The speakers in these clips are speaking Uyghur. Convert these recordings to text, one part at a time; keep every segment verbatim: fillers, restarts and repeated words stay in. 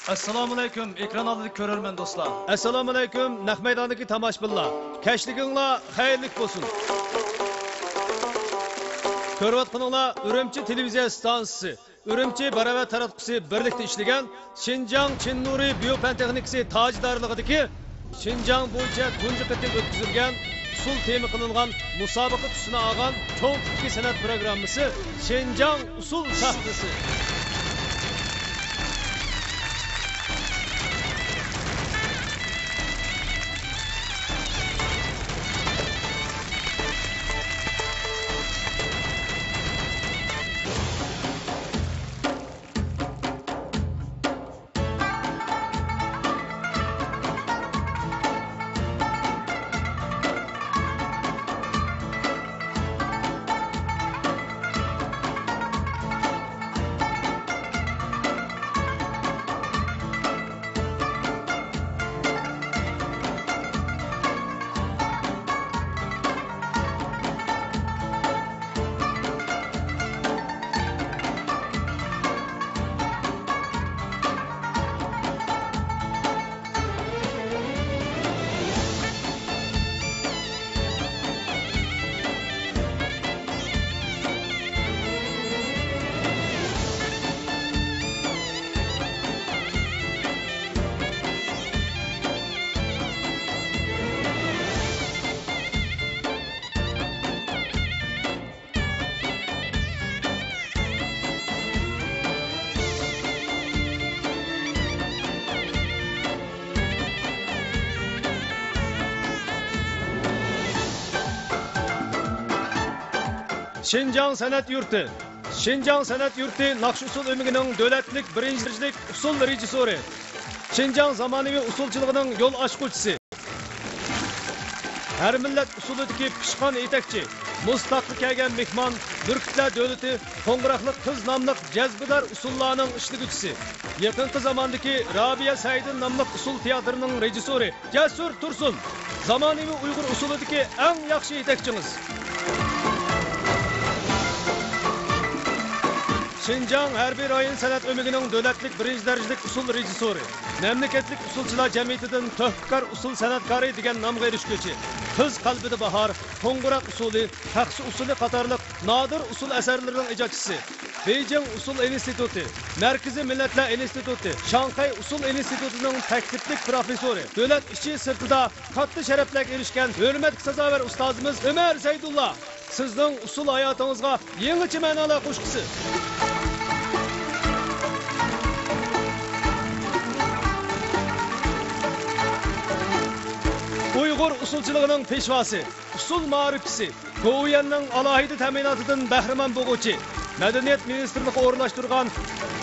ئەسسالامۇئەلەيكۇم، ئېكران ئالدىدىكى كۆرۈرمەن دوستلار. ئەسسالامۇئەلەيكۇم، نەق مەيداندىكى تاماشىبىنلار. كەچلىكىڭلار خەيرلىك بولسۇن. كۆرۈۋاتقىنىڭلار ئۈرۈمچى تېلېۋىزىيە ئىستانسىسى، ئۈرۈمچى باراۋەر تاراتقۇسى بىرلىكتە ئىشلىگەن شىنجاڭ چىن نۇرى بىيو پەن تېخنىكىسى تاجىدارلىقىدىكى شىنجاڭ بويىچە تۇنجى قېتىم ئۆتكۈزۈلگەن ئۇسسۇل تېما قىلىنغان مۇسابىقە تۈسىنى ئالغان چوڭ تىپتىكى سەنئەت پىروگراممىسى شىنجاڭ ئۇسسۇل سەھنىسى. شىنجاڭ سەنئەت يۇرتى. شىنجاڭ سەنئەت يۇرتى ناخشا ئۇسسۇل ئۆمىكىنىڭ دۆلەتلىك بىرىنچى دەرىجىلىك ئۇسسۇل رېژىسسورى، شىنجاڭ زامانىۋى ئۇسسۇلچىلىقىنىڭ يول ئاچقۇچىسى، ھەر مىللەت ئۇسسۇلىدىكى پىشقان يېتەكچى، مۇز تاغقا كەلگەن مېھمان، بۈركۈتلەر دۆلىتى، قوڭغۇراقلىق قىز ناملىق جەزبىدار ئۇسسۇللارنىڭ ئىشلىگۈچىسى، يېقىنقى زاماندىكى رابىيە سەئىدىن ناملىق ئۇسسۇل تىياتىرىنىڭ رېژىسسورى جەسۇر تۇرسۇن، زامانىۋى ئۇيغۇر ئۇسسۇلىدىكى ئەڭ ياخشى يېتەكچىڭىز. شىنجاڭ ھەربىي رايون سەنئەت ئۆمىكىنىڭ دۆلەتلىك بىرىنچى دەرىجىلىك ئۇسسۇل رېژىسسورى، مەملىكەتلىك ئۇسسۇلچىلار جەمئىيىتىدىن تۆھپىكار ئۇسسۇل سەنئەتكارى دېگەن نامغا ئېرىشكۈچى، قىز قەلبىدە باھار، قوڭغۇراق ئۇسسۇلى، پەخسە ئۇسسۇلى قاتارلىق نادىر ئۇسسۇل ئەسەرلىرىنىڭ ئىجادچىسى، بېيجىڭ ئۇسسۇل ئىنستىتۇتى، مەركىزىي مىللەتلەر ئىنستىتۇتى، شاڭخەي ئۇسسۇل ئىنستىتۇتىنىڭ تەكلىپلىك پىروفېسسورى، دۆلەت ئىچى سىرتىدا كاتتا شەرەپلەرگە ئېرىشكەن ھۆرمەتكە سازاۋەر ئۇستازىمىز ئۆمەر سەيدۇللا، سىزنىڭ ئۇسسۇل ھاياتىڭىزغا يېڭىچە مەنالار قوشقۇسى. ئۇيغۇر ئۇسسۇلچىلىقىنىڭ پېشۋاسى، ئۇسسۇل مائارىپچىسى، گوۋۇيۈەننىڭ ئالاھىدە تەمىناتىدىن بەھرىمەن بولغۇچى، مەدەنىيەت مىنىستىرلىقى ئورۇنلاشتۇرغان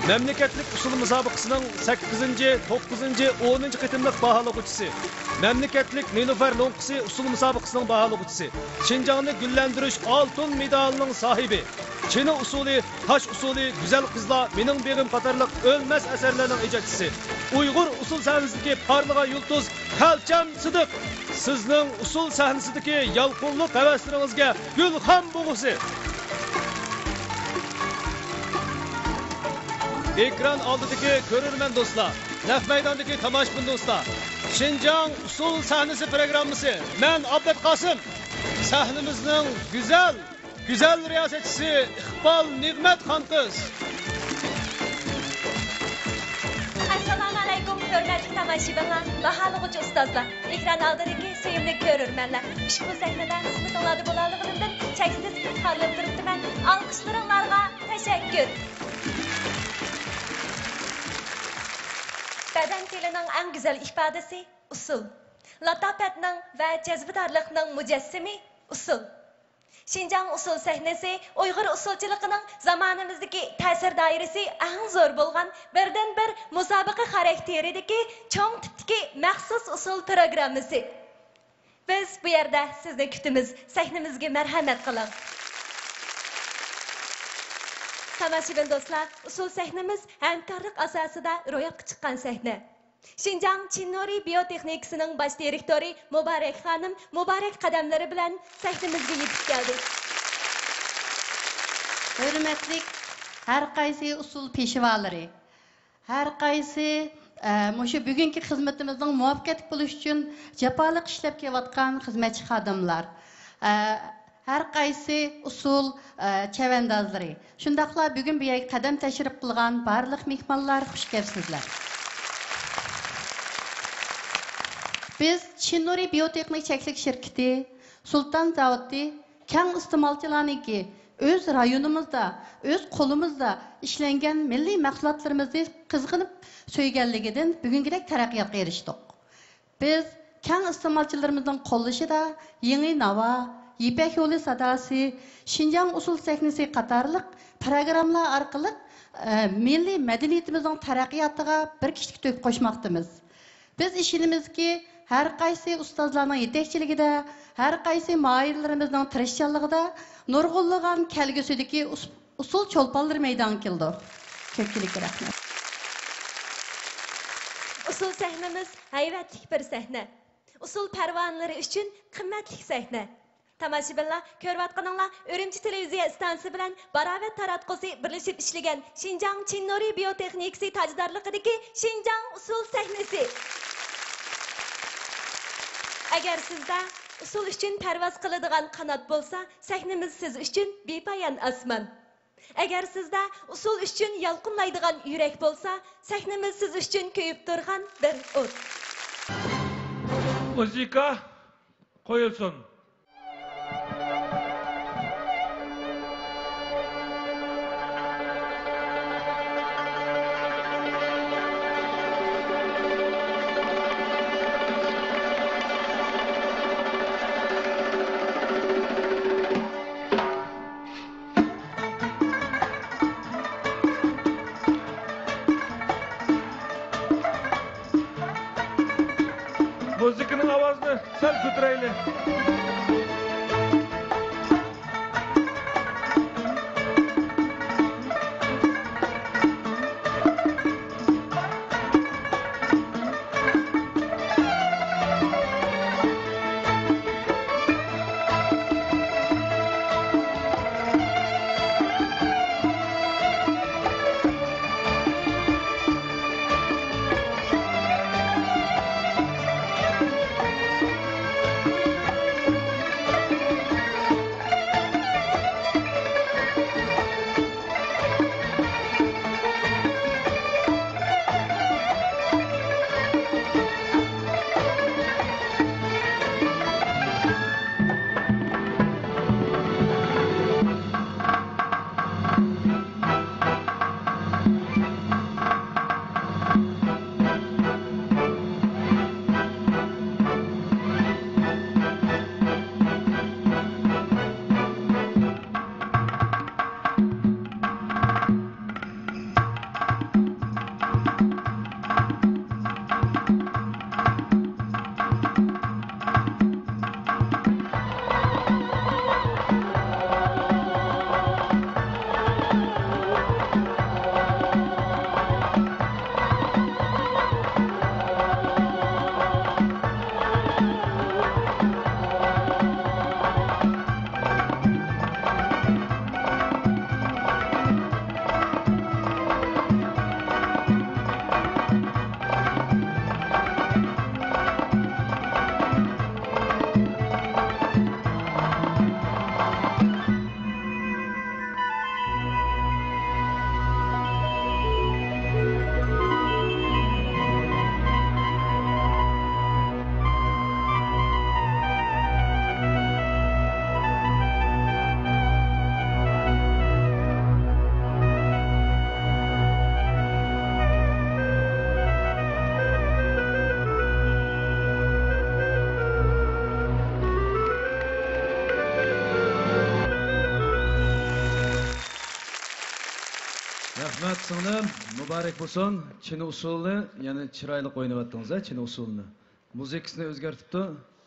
مەملىكەتلىك ئۇسسۇل مۇسابىقىسىنىڭ سەككىزىنچى، توققۇزىنچى، ئونىنچى قېتىملىق باھالىغۇچىسى، مەملىكەتلىك نېلۇپەر لوڭقىسى ئۇسسۇل مۇسابىقىسىنىڭ باھالىغۇچىسى، شىنجاڭنى گۈللەندۈرۈش ئالتۇن مېدالىنىڭ ساھىبى، چىنە ئۇسسۇلى، تاش ئۇسسۇلى، گۈزەل قىزلار، مېنىڭ بېغىم قاتارلىق ئۆلمەس ئەسەرلەرنىڭ ئىجادچىسى، ئۇيغۇر ئۇسسۇل سەھنىسىدىكى پارلىغان يۇلتۇز خەلچەم سىدىق، سىزنىڭ ئۇسسۇل سەھنىسىدىكى يالقۇنلۇق ھەۋەسلىرىڭىزگە گۈلخان بولغۇسى. ئېكران ئالدىدىكى كۆرۈرمەن دوستلار، نەق مەيداندىكى تاماشىبىن دوستلار، شىنجاڭ ئۇسسۇل سەھنىسى پروگراممىسى، مەن ئابلەت قاسىم. سەھنىمىزنىڭ گۈزەل، گۈزەل رىياسەتچىسى ئىقبال نىغمەت خانقىز. ئەسسالامۇئەلەيكۇم، ھۆرمەتلىك تاماشىبىنلار، باھالىغۇچى ئۇستازلار، ئېكران ئالدىدىكى سۆيۈملۈك كۆرۈرمەنلەر. ئۇشبۇ سەھنىدە خىزمىتىڭلاردا بولالىغىنىمدىن چەكسىز ئىپتىخارلىنىپ تۇرۇپتىمەن. ئالقىشلىرىڭلارغا تەشەككۈر. بەدەن تىلىنىڭ ئەڭ گۈزەل ئىپادىسى ئۇسسۇل. لاتاپەتنىڭ ۋە جەزبىدارلىقنىڭ مۇجەسسىمى ئۇسسۇل. شىنجاڭ ئۇسسۇل سەھنىسى ئۇيغۇر ئۇسسۇلچىلىقىنىڭ زامانىمىزدىكى تەسىر دائىرىسى ئەڭ زور بولغان بىردىنبىر مۇسابىقە خاراكتېرىدىكى چوڭ تىپتىكى مەخسۇس ئۇسسۇل پىروگراممىسى. بىز بۇ يەردە سىزنى كۈتىمىز، سەھنىمىزگە مەرھەمەت قىلىڭ. تاماشىبىن دوستلار، ئۇسسۇل سەھنىمىز ھەمكارلىق ئاساسىدا روياپقا چىققان سەھنە. شىنجاڭ چىن نۇرى بىيو تېخنىكىسىنىڭ باش دىرېكتورى مۇبارەك خانىم مۇبارەك قەدەملىرى بىلەن سەھنىمىزگە يېتىپ كەلدى. ھۆرمەتلىك ھەر قايسى ئۇسسۇل پېشۋالىرى، ھەر قايسى ئە، مۇشۇ بۈگۈنكى خىزمىتىمىزنىڭ مۇۋەپپەقىيەتلىك بولۇشى ئۈچۈن جاپالىق ئىشلەپ كېلىۋاتقان خىزمەتچى خادىملار، ئە، ھەر قايسى ئۇسسۇل، ئە، چەۋەندازلىرى، شۇنداقلا بۈگۈن بۇ يەرگە قەدەم تەشرىپ قىلغان بارلىق مېھمانلار، خۇش كەپسىزلەر. بىز چىن نۇرى بىيوتېخنىك چەكلىك شىركىتى، سۇلتان زاۋۇتى، كەڭ ئىستېمالچىلارنىڭكى ئۆز رايونىمىزدا، ئۆز قولىمىزدا ئىشلەنگەن مىللىي مەھسۇلاتلىرىمىزنى قىزغىنىپ سۆيگەنلىكىدىن بۈگۈنكىدەك تەرەققىياتقا ئېرىشتۇق. بىز كەڭ ئىستېمالچىلىرىمىزنىڭ قوللىشىدا يېڭى ناۋا، يىپەك يولى ساداسى، شىنجاڭ ئۇسسۇل سەھنىسى قاتارلىق پىروگراممىلار ئارقىلىق، ئە، مىللىي مەدەنىيىتىمىزنىڭ تەرەققىياتىغا بىر كىشىلىك تۆھپە قوشماقتىمىز. بىز ئىشىنىمىزكى، ھەر قايسى ئۇستازلارنىڭ يېتەكچىلىكىدە، ھەر قايسى ماھىرلىرىمىزنىڭ تىرىشچانلىقىدا نۇرغۇنلىغان كەلگۈسىدىكى ئۇس-، ئۇسسۇل چولپانلىرى مەيدانغا كېلىدۇ. كۆپچىلىككە رەھمەت. ئۇسسۇل سەھنىمىز ھەيۋەتلىك بىر سەھنە. ئۇسسۇل پەرۋانىلىرى ئۈچۈن قىممەتلىك سەھنە. تاماشىبىنلار، كۆرۈۋاتقىنىڭلار ئۈرۈمچى تېلېۋىزىيە ئىستانسىسى بىلەن باراۋەت تاراتقۇسى بىرلىشىپ ئىشلىگەن شىنجاڭ چىن نۇرى بىيوتېخنىكىسى تاجدارلىقىدىكى شىنجاڭ ئۇسسۇل سەھنىسى. ئەگەر سىزدە ئۇسسۇل ئۈچۈن پەرۋاز قىلىدىغان قانات بولسا، سەھنىمىز سىز ئۈچۈن بىپايان ئاسمان. ئەگەر سىزدە ئۇسسۇل ئۈچۈن يالقۇنلايدىغان يۈرەك بولسا، سەھنىمىز سىز ئۈچۈن كۆيۈپ تۇرغان بىر ئوت. مۇزىكا قويۇلسۇن. مۇزىكىنىڭ ئاۋازىنى سەل كۆتۈرەيلى. رەھمەت، سىڭلىم، مۇبارەك بولسۇن. چىن ئۇسسۇلنى يەنە چىرايلىق ئويناۋەتتىڭىز ھە، چىن ئۇسسۇلنى. مۇزىكىسىنى ئۆزگەرتىپتۇ.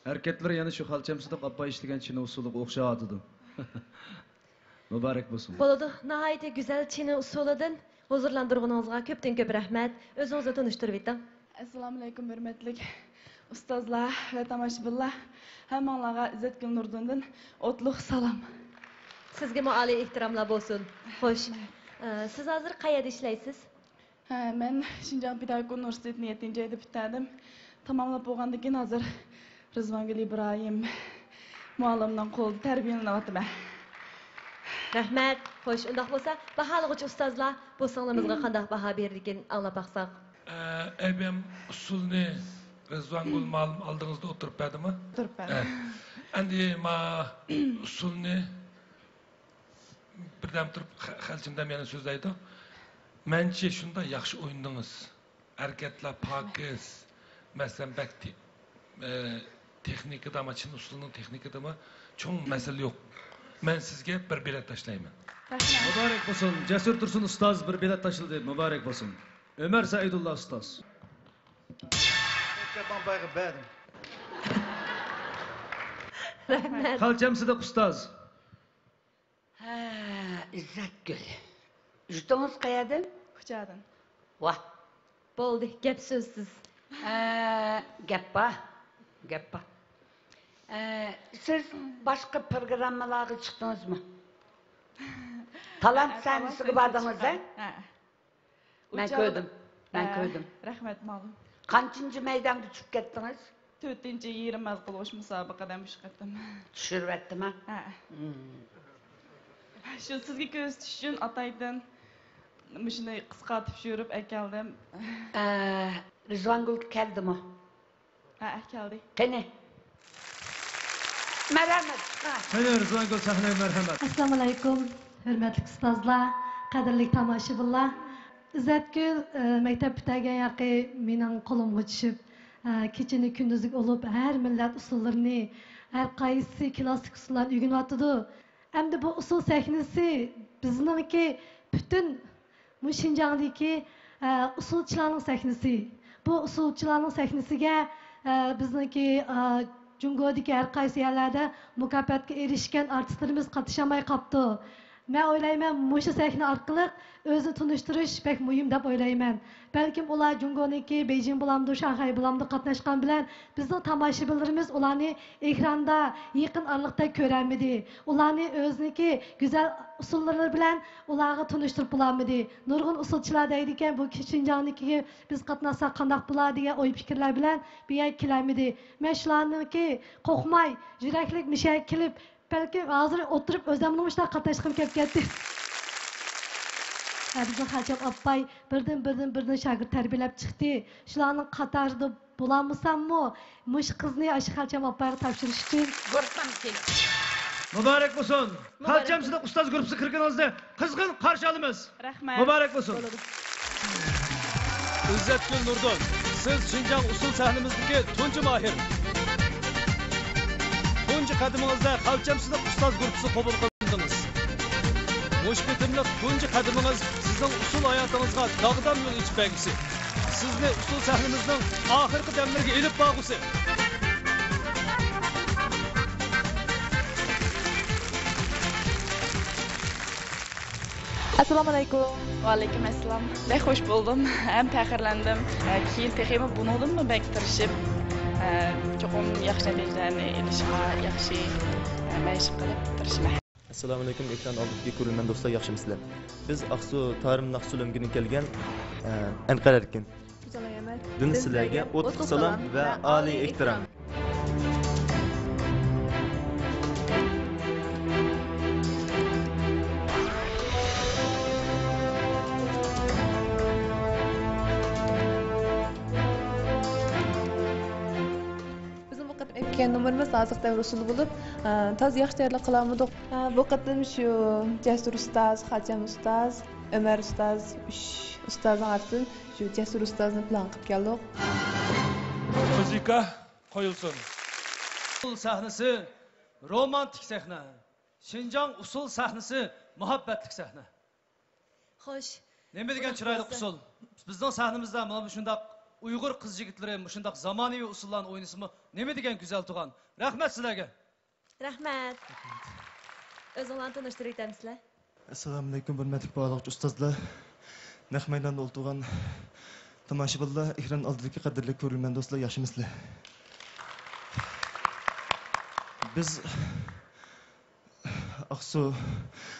ھەرىكەتلىرى يەنە شۇ خالچەمسىدىق ئاپا ئىشلىگەن چىن ئۇسسۇلىغا ئوخشاۋاتىدۇ. مۇبارەك بولسۇن. بولىدۇ. ناھايىتى گۈزەل چىن ئۇسسۇلىدىن ھۇزۇرلاندۇرغىنىڭىزغا كۆپتىن كۆپ رەھمەت. ئۆزىڭىزنى تونۇشتۇرۇۋېتىڭ. ئەسسالامۇئەلەيكۇم، ھۆرمەتلىك ئۇستازلار ۋە تاماشىبىنلار. ھەممىڭلارغا ئىززەتگۈل نۇردىندىن ئوتلۇق سالام. سىزگىمۇ ئالىي ئېھتىراملار بولسۇن. خوش. رەھمەت. ئە، سىز ھازىر قەيەردە ئىشلەيسىز؟ ھە، مەن شىنجاڭ پېداگوگىكا ئۇنىۋېرسىتېتىنى يەتتىنچى ئايدا پۈتتۈردۈم. تاماملاپ بولغاندىن كېيىن ھازىر رىزۋانگۈل ئىبراھىم مۇئەللىمنىڭ قولىدا تەربىيەلىنىۋاتىمەن. رەھمەت. خوش، ئۇنداق بولسا، باھالىغۇچى ئۇستازلار، بۇ سىڭلىمىزغا قانداق باھا بېرىدىكىن، ئاڭلاپ باقساق. ئە، ئەبەم ئۇسسۇلنى رىزۋانگۈل مۇئەللىم ئالدىڭىزدا ئولتۇرۇپ بەردىما؟ ئولتۇرۇپ بەردى. ئە، ئەمدى ما ئۇسسۇلنى بىردەم تۇرۇپ خە-، خەلچىمدەم يەنە سۆزلەيدۇ. مەنچە شۇنداق ياخشى ئوينىدىڭىز. ھەرىكەتلەر پاكىز. مەسىلەن، بەك تې-، ئە، تېخنىكىدا، ما چىن ئۇسسۇلنىڭ تېخنىكىدىمۇ چوڭ مەسىلە يوق. مەن سىزگە بىر بېلەت تاشلايمەن. رەھمەت. مۇبارەك بولسۇن. جەسۇر تۇرسۇن ئۇستاز بىر بېلەت تاشلىدى. مۇبارەك بولسۇن. ئۆمەر سەئىدۇللا ئۇستاز. چاپان بايغا بەردىم. رەھمەت. خەلچەم سىدىق ئۇستاز. ھە، ئىززەتگۈل. يۇرتىڭىز قەيەردىن؟ كۇچادىن. ۋاھ. بولدى، گەپ سۆزسىز. ھە، گەپ بار. گەپ بار. ھە، سىز باشقا پروگراممىلارغا چىقتىڭىزمۇ؟ تالانت ھە، سەھنىسىگە باردىڭىز، ھە؟ ھە. مەن كۆردۈم. مەن كۆردۈم. رەھمەت، ماڭدىم. قانچىنچى مەيدانغا چۈشۈپ كەتتىڭىز؟ تۆتىنچى يېرىم ھەل قىلغۇچ مۇسابىقىدە مۇشۇ قېتىم. چۈشۈرۈۋەتتىما؟ ھە. شۇ سىزگە كۆرسىتىش ئۈچۈن ئاتايدىن مۇشۇنى قىسقارتىپ چۈشۈرۈپ ئەكەلدىم. ئە، رىزۋانگۈل كەلدىمۇ؟ ھە، كەلدى. قېنى؟ مەرھەمەت، چىقىڭ. قېنى، رىزۋانگۈل سەھنەگە مەرھەمەت. ئەسسالامۇئەلەيكۇم، ھۆرمەتلىك ئۇستازلار، قەدىرلىك تاماشىبىنلار. ئىززەتگۈل، ئە، مەكتەپ پۈتتۈرگەن ياقى مېنىڭ قولۇمغا چۈشۈپ، ئە، كېچىنى كۈندۈزگە ئۇلىپ، ھەر مىللەت ئۇسسۇللىرىنى، ھەر قايسى كلاسسىك ئۇسسۇللارنى ئۆگىنىۋاتىدۇ. ئەمدى بۇ ئۇسسۇل سەھنىسى بىزنىڭكى پۈتۈن مۇشۇ شىنجاڭدىكى، ئە، ئۇسسۇلچىلارنىڭ سەھنىسى. بۇ ئۇسسۇلچىلارنىڭ سەھنىسىگە، ئە، بىزنىڭكى، ئە، جۇڭگودىكى ھەر قايسى يەرلەردە مۇكاپاتقا ئېرىشكەن ئارتىسلىرىمىز قاتنىشالماي قاپتۇ. مەن ئويلايمەن، مۇشۇ سەھنە ئارقىلىق ئۆزىنى تونۇشتۇرۇش بەك مۇھىم دەپ ئويلايمەن. بەلكىم ئۇلار جۇڭگونىڭكى بېيجىڭ بولامدۇ، شاڭخەي بولامدۇ قاتناشقان بىلەن بىزنىڭ تاماشىبىنلىرىمىز ئۇلارنى ئېكراندا يېقىن ئارىلىقتا كۆرەلمىدى. ئۇلارنى ئۆزىنىڭكى گۈزەل ئۇسسۇللىرى بىلەن ئۇلارغا تونۇشتۇرۇپ بولالمىدى. نۇرغۇن ئۇسسۇلچىلار دەيدىكەن، بۇ شىنجاڭدىكىگە بىز قاتناشساق قانداق بولار دېگەن ئوي پىكىرلەر بىلەن بۇ يەرگە كېلەلمىدى. مەن شۇلارنىڭكى قورقماي، يۈرەكلىك مۇشۇ يەرگە كېلىپ، بەلكىم ھازىر ئولتۇرۇپ ئۆزۈمنىڭ مۇشۇنداق قاتناشقۇم كەپ كەتتى. ھە، بىزنىڭ خەلچەم ئاپاي بىردىن، بىردىن، بىردىن شاگىرت تەربىيەلەپ چىقتى. شۇلارنىڭ قاتارىدا بولالمىساممۇ، مۇشۇ قىزنى ئاشۇ خەلچەم ئاپايغا تاپشۇرۇش ئۈچۈن. گۇرۇپپام كېلىڭ. مۇبارەك بولسۇن. مۇبارەك خەلچەم بولسۇن. سىدىق ئۇستاز گۇرۇپپىسىغا كىرگىنىڭىزنى قىزغىن قارشى ئالىمىز. رەھمەت. مۇبارەك بولسۇن. بولىدۇ. ئىززەتگۈل نۇردىن، سىز شىنجاڭ ئۇسسۇل سەھنىمىزدىكى تۇنجى ماھىر. تۇنجى قەدىمىڭىزدە خەلچەم سىدىق ئۇستاز گۇرۇپپىسى قوبۇل قىلدىڭىز. مۇشۇ قېتىملىق تۇنجى قەدىمىڭىز سىزنىڭ ئۇسسۇل ھاياتىڭىزغا داغدام يول ئېچىپ بەرگۈسى، سىزنى ئۇسسۇل سەھنىمىزنىڭ ئاخىرقى دەملىرىگە ئېلىپ بارغۇسى. ئەسسالامۇئەلەيكۇم. ۋەئەلەيكۇم ئەسسالام. بەك خوش بولدۇم ھەم پەخىرلەندىم. ئە، كېيىن تېخىمۇ بۇنىڭدىنمۇ بەك تىرىشىپ، ئە، چوقۇم ياخشى نەتىجىلەرنى ئېلىشقا ياخشى، ئە، مەشىق قىلىپ تىرىشىمەن. ئەسسالامۇئەلەيكۇم، ئېكران ئالدىدىكى كۆرۈرمەن دوستلار، ياخشىمۇسىلەر؟ بىز ئاقسۇ تارىم ناخشا سۆلەمگىدىن كەلگەن، ئە، ئەنقەر ئەركىن. دىن سىلەرگە ئوتلۇق سالام ۋە ئالىي ئېھتىرام. بىزنىڭ بۇ قېتىم ئېلىپ كەلگەن نومۇرىمىز ھازىرقى دەۋر ئۇسسۇلى بولۇپ، ئە، تازا ياخشى تەييارلىق قىلالمىدۇق. ئە، بۇ قېتىم شۇ جەسۇر ئۇستاز، خەلچەم ئۇستاز، ئۆمەر ئۇستاز، ئۈچ ئۇستازنىڭ ئارىسىدىن شۇ جەسۇر ئۇستازنى پىلان قىلىپ كەلدۇق. مۇزىكا قويۇلسۇن. ئۇسسۇل سەھنىسى رومانتىك سەھنە. شىنجاڭ ئۇسسۇل سەھنىسى مۇھەببەتلىك سەھنە. خوش. نېمە دېگەن چىرايلىق ئۇسسۇل. بىزنىڭ سەھنىمىزدە مانا مۇشۇنداق ئۇيغۇر قىز يىگىتلىرى مۇشۇنداق زامانىۋى ئۇسسۇللارنى ئوينىسىمۇ نېمە دېگەن گۈزەل تۇغان. رەھمەت سىلەرگە. رەھمەت. ئۆزۈڭلارنى تونۇشتۇرۇۋېتەمسىلەر؟ ئەسسالامۇئەلەيكۇم، ھۆرمەتلىك باھالىغۇچى ئۇستازلار، نەق مەيداندا ئولتۇرغان تاماشىبىنلار، ئېكران ئالدىدىكى قەدىرلىك كۆرۈرمەن دوستلار، ياخشىمۇسىلەر؟ بىز ئاقسۇ،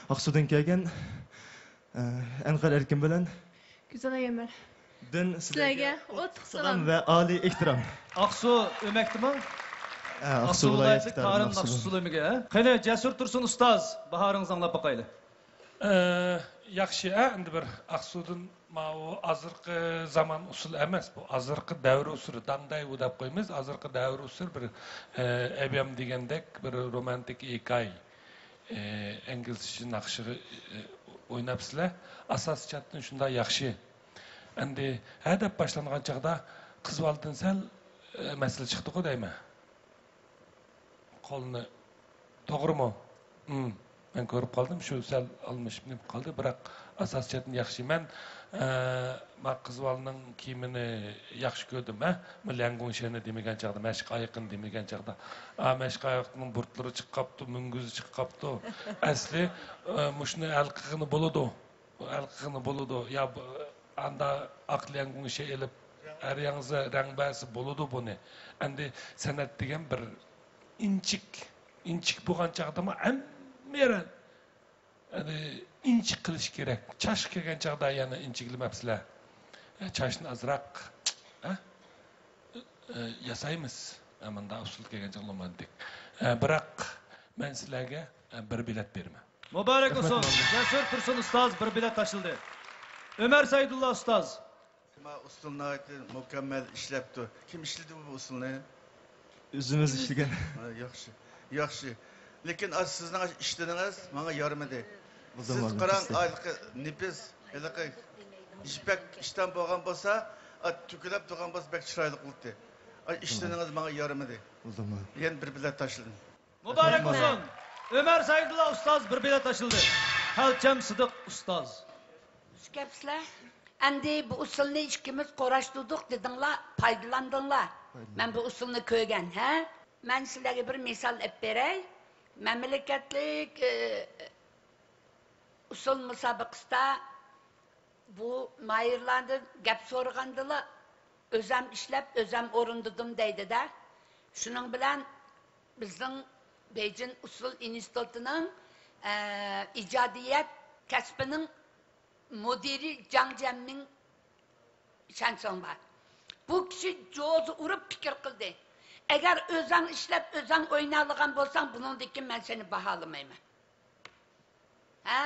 ئاقسۇدىن كەلگەن، ئە، ئەنقەر ئەركىن بىلەن گۈزەل ئەيياملار. دىن سىلەرگە ئوتلۇق سالام ۋە ئالىي ئېھتىرام. ئاقسۇ ئۆمەكتىمۇ؟ ھە، ئاقسۇ ئاقسۇ ۋىلايەتلىك ۋىلايىتى تارىم تارىم ناخشىسى ناخشىسى. بۆلۈمىگە. قېنى، جەسۇر تۇرسۇن ئۇستاز، باھارىڭىزنى ئاڭلاپ باقايلى. ئە، ياخشى، ئە، ئەمدى بىر ئاقسۇدىن ماۋۇ ھازىرقى زامان ئۇسسۇل ئەمەس، بۇ ھازىرقى دەۋر ئۇسسۇلى، داڭدايۋۇ دەپ قويىمىز، ھازىرقى دەۋر ئۇسسۇل بىر، ئە، ئەبيام دېگەندەك بىر رومانتىك ھېكايە، ئە، ئىنگلىزچە ناخشىغا، ئە، ئويناپسىلەر. ئاساسىي جەھەتتىن شۇنداق ياخشى. ئەمدى ھە دەپ باشلانغان چاغدا قىز بالىدىن سەل، ئە، مەسىلە چىقتىغۇ دەيمەن. قولنى، توغرىمۇ؟ ھىم، مەن كۆرۈپ قالدىم، شۇ سەل ئالمىشىپ نېمە قالدى، بىراق ئاساسىي جەھەتتىن ياخشى. مەن، ئە، ما قىز بالىنىڭ كىيىمىنى ياخشى كۆردۈم، ھە؟ ما ليەنگۇڭشيەنى دېمىگەن چاغدا، مەشىق ئايىقىنى دېمىگەن چاغدا، ئا، مەشىق ئايىقىنىڭ بۇرۇتلىرى چىقىپ قاپتۇ، مۈڭگۈزى چىقىپ قاپتۇ. ئەسلى، ئە، مۇشۇنى ھەل قىلغىنى بولىدۇ. ھەل قىلغىنى بولىدۇ. يا بۇ، ئاندا ئاق ليەنگۇڭشيەن ئېلىپ، ھەر ياڭزا رەڭ بەرسە بولىدۇ بۇنى. ئەمدى سەنئەت دېگەن بىر ئىنچىك، ئىنچىك بولغان چاغدىمۇ ھەممە يەر، ئەمدى ئىنچىك قىلىش كېرەك. چاچقا كەلگەن چاغدا يەنە ئىنچىكلىمەپسىلەر. ئە، چاچنى ئازراق، ئە، ئە، ياسايمىز. ئە، مۇنداق ئۇسۇل كەلگەن چاغدا رومانتىك. ئە، بىراق مەن سىلەرگە، ئە، بىر بېلەت بېرىمەن. مۇبارەك بولسۇن. رەھمەت. جەسۇر تۇرسۇن ئۇستاز بىر بېلەت تاشلىدى. ئۆمەر سەيدۇللا ئۇستاز. ما ئۇسسۇل ناھايىتى مۇكەممەل ئىشلەپتۇ. كىم ئىشلىدى بۇ ئۇسسۇلنى؟ ئۆزىمىز ئىشلىگەن. ھە، ياخشى، ياخشى. لېكىن ئاشۇ سىزنىڭ ئىشتىنىڭىز ماڭا يارىمىدى. سىز قاراڭ، ھېلىقى نېپىز، ھېلىقى يىپەك ئىشتان بولغان بولسا، ئا، تۈكۈلەپ تۇرغان بولسا بەك چىرايلىق بولاتتى. ئا، ئىشتىنىڭىز ماڭا يارىمىدى. يەنە بىر بېلەت تاشلىدىم. مۇبارەك بولسۇن! ئۆمەر سەيدۇللا ئۇستاز بىر بېلەت تاشلىدى. خەلچەم سىدىق ئۇستاز. خۇش كەپسىلەر. ئەمدى بۇ ئۇسسۇلنى ئىككىمىز قۇراشتۇردۇق دېدىڭلار، پايدىلاندىڭلار. مەن بۇ ئۇسسۇلنى كۆرگەن، ھە؟ مەن سىلەرگە بىر مىسال ئېلىپ بېرەي. مەملىكەتلىك، ئى، ئۇسسۇل مۇسابىقىسىدا بۇ ماھىرلاردىن گەپ سورىغاندىلا، «ئۆزەم ئىشلەپ، ئۆزەم ئورۇندىدىم» دەيدۇ-دە. شۇنىڭ بىلەن بىزنىڭ بېيجىڭ ئۇسسۇل ئىنستىتۇتىنىڭ، ئە، ئىجادىيەت كەسپىنىڭ مۇدىرى جاڭ جيەنمىڭ شەنسىڭ بار. بۇ كىشى جوزا ئۇرۇپ پىكىر قىلدى. «ئەگەر ئۆزەڭ ئىشلەپ، ئۆزەڭ ئوينايدىغان بولساڭ، بۇنىڭدىن كېيىن مەن سېنى باھالىمايمەن.» ھە؟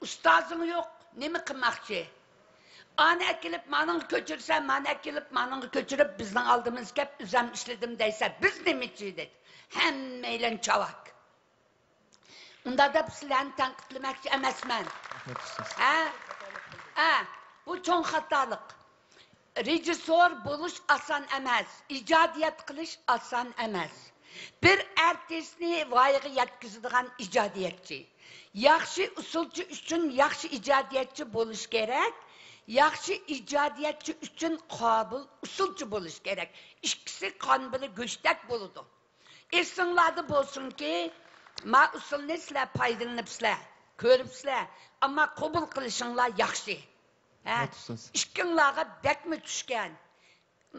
ئۇستازىڭ يوق، نېمە قىلماقچى؟ ئانى ئەكېلىپ مانىڭغا كۆچۈرسە، مانى ئەكېلىپ مانىڭغا كۆچۈرۈپ، بىزنىڭ ئالدىمىزغا كەپ، «ئۆزەم ئىشلىدىم» دەيسە، بىز نېمىچى؟ دېدى. ھەممەيلەن چاۋاك. ئۇنداق دەپ سىلەرنى تەنقىدلىمەكچى ئەمەسمەن. رەھمەت، ئۇستاز. ھە؟ ھە، بۇ چوڭ خاتالىق. رېژىسسور بولۇش ئاسان ئەمەس، ئىجادىيەت قىلىش ئاسان ئەمەس. بىر ئارتىسنى ۋايىغا يەتكۈزىدىغان ئىجادىيەتچى. ياخشى ئۇسسۇلچى ئۈچۈن ياخشى ئىجادىيەتچى بولۇش كېرەك، ياخشى ئىجادىيەتچى ئۈچۈن قابىل ئۇسسۇلچى بولۇش كېرەك. ئىككىسى قان بىلەن گۆشتەك بولىدۇ. ئېسىڭلاردا بولسۇنكى، ما ئۇسسۇلنى سىلەر پايدىلىنىپسىلەر، كۆرۈپسىلەر، ئەمما قوبۇل قىلىشىڭلار ياخشى. ھە؟ رەھمەت، ئۇستاز. ئىككىڭلارغا بەكمۇ چۈشكەن.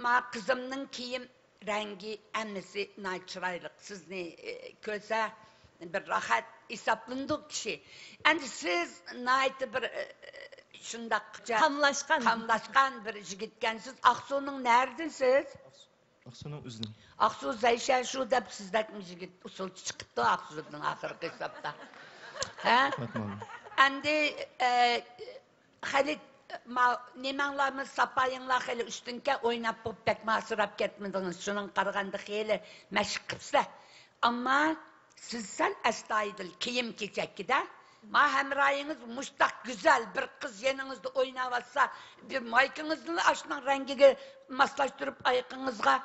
ما قىزىمنىڭ كىيىم رەڭگى ھەممىسى ناھايىتى چىرايلىق. سىزنى، ئى، كۆرسە بىر راھەت ھېسابلىنىدۇ كىشى. ئەمدى سىز ناھايىتى بىر، ئى، شۇنداق قاملاشقان. قاملاشقان بىر يىگىتكەنسىز. ئاقسۇنىڭ نەرىدىن سىز؟ ئاقسۇنىڭ ئۆزىدىن. ئاقسۇ زەيشەن شۇ دەپ سىزدەك يىگىت ئۇسسۇلچى چىقىپتۇ ئاقسۇدىن ئاخىرقى ھېسابتا. ھە؟ رەھمەت، مۇئەللىم. ئەمدى، ئە، خېلى، ما، نېمەڭلارمۇ ساپايىڭلار خېلى ئۈستۈنكەن، ئويناپ بولۇپ بەكمۇ ئاسراپ كەتمىدىڭىز. شۇنىڭغا قارىغاندا خېلى مەشىق قىپسىلەر. ئەمما سىز سەل ئەستايىدىل كىيىم-كېچەككىدە، ما ھەمراھىڭىز مۇشتاق گۈزەل بىر قىز يېنىڭىزدا ئويناۋاتسا، بىر مايكىڭىزنىلا ئاشۇنىڭ رەڭگىگە ماسلاشتۇرۇپ ئايىقىڭىزغا،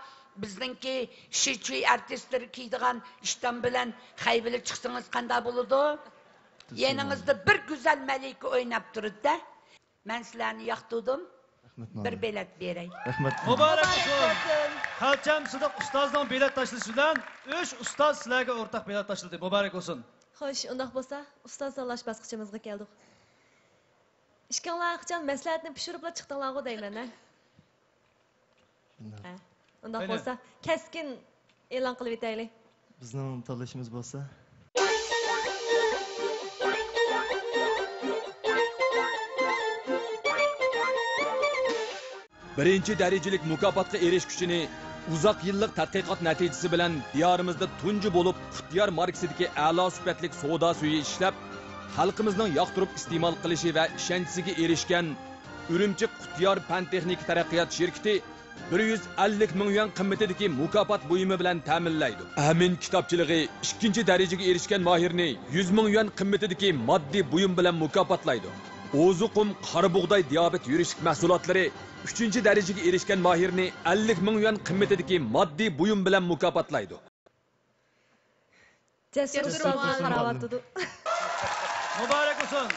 بىزنىڭكى شىچۈي ئارتىستلىرى كىيىدىغان ئىشتان بىلەن خەيبىلى چىقسىڭىز قانداق بولىدۇ؟ يېنىڭىزدا بىر گۈزەل مەلىكە ئويناپ تۇرىدۇ-دە. مەن سىلەرنى ياقتۇردۇم. رەھمەت، بىر مۇئەللىم. بېلەت بېرەي. رەھمەت. مۇبارەك بولسۇن. خەلچەم سىدىق ئۇستازنىڭ بېلەت تاشلىشى بىلەن ئۈچ ئۇستاز سىلەرگە ئورتاق بېلەت تاشلىدى. مۇبارەك بولسۇن. خوش، ئۇنداق بولسا، ئۇستاز تاللاش باسقۇچىمىزغا كەلدۇق. ئىككىڭلار ئىخچام مەسلىھەتنى پىشۇرۇپلا چىقتىڭلارغۇ دەيمەن، ھە؟ شۇنداق. ھە، ئۇنداق قېنى. بولسا، كەسكىن ئېلان قىلىۋېتەيلى. بىزنىڭ تاللىشىمىز بولسا. بىرىنچى دەرىجىلىك مۇكاپاتقا ئېرىشكۈچىنى ئۇزاق يىللىق تەتقىقات نەتىجىسى بىلەن دىيارىمىزدا تۇنجى بولۇپ قۇتيار ماركىسىدىكى ئەلا سۈپەتلىك سودا سۈيى ئىشلەپ، خەلقىمىزنىڭ ياقتۇرۇپ ئىستېمال قىلىشى ۋە ئىشەنچىسىگە ئېرىشكەن ئۈرۈمچى قۇتيار پەن تېخنىكا تەرەققىيات شىركىتى بىر يۈز ئەللىك مىڭ يۈەن قىممىتىدىكى مۇكاپات بۇيۇمى بىلەن تەمىنلەيدۇ. ئەمىن كىتابچىلىقى ئىككىنچى دەرىجىگە ئېرىشكەن ماھىرنى يۈز مىڭ يۈەن قىممىتىدىكى ماددىي بۇيۇم بىلەن مۇكاپاتلايدۇ. ئوزۇقۇم، قارا بۇغداي، دىيابېت يۈرۈشلۈك مەھسۇلاتلىرى ئۈچىنچى دەرىجىگە ئېرىشكەن ماھىرنى ئەللىك مىڭ يۈەن قىممىتىدىكى ماددىي بۇيۇم بىلەن مۇكاپاتلايدۇ. جەسۇر جەسۇر تۇرسۇن تۇرسۇن قاراۋاتىدۇ. مۇبارەك بولسۇن!